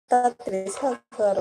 Ta tris hajar.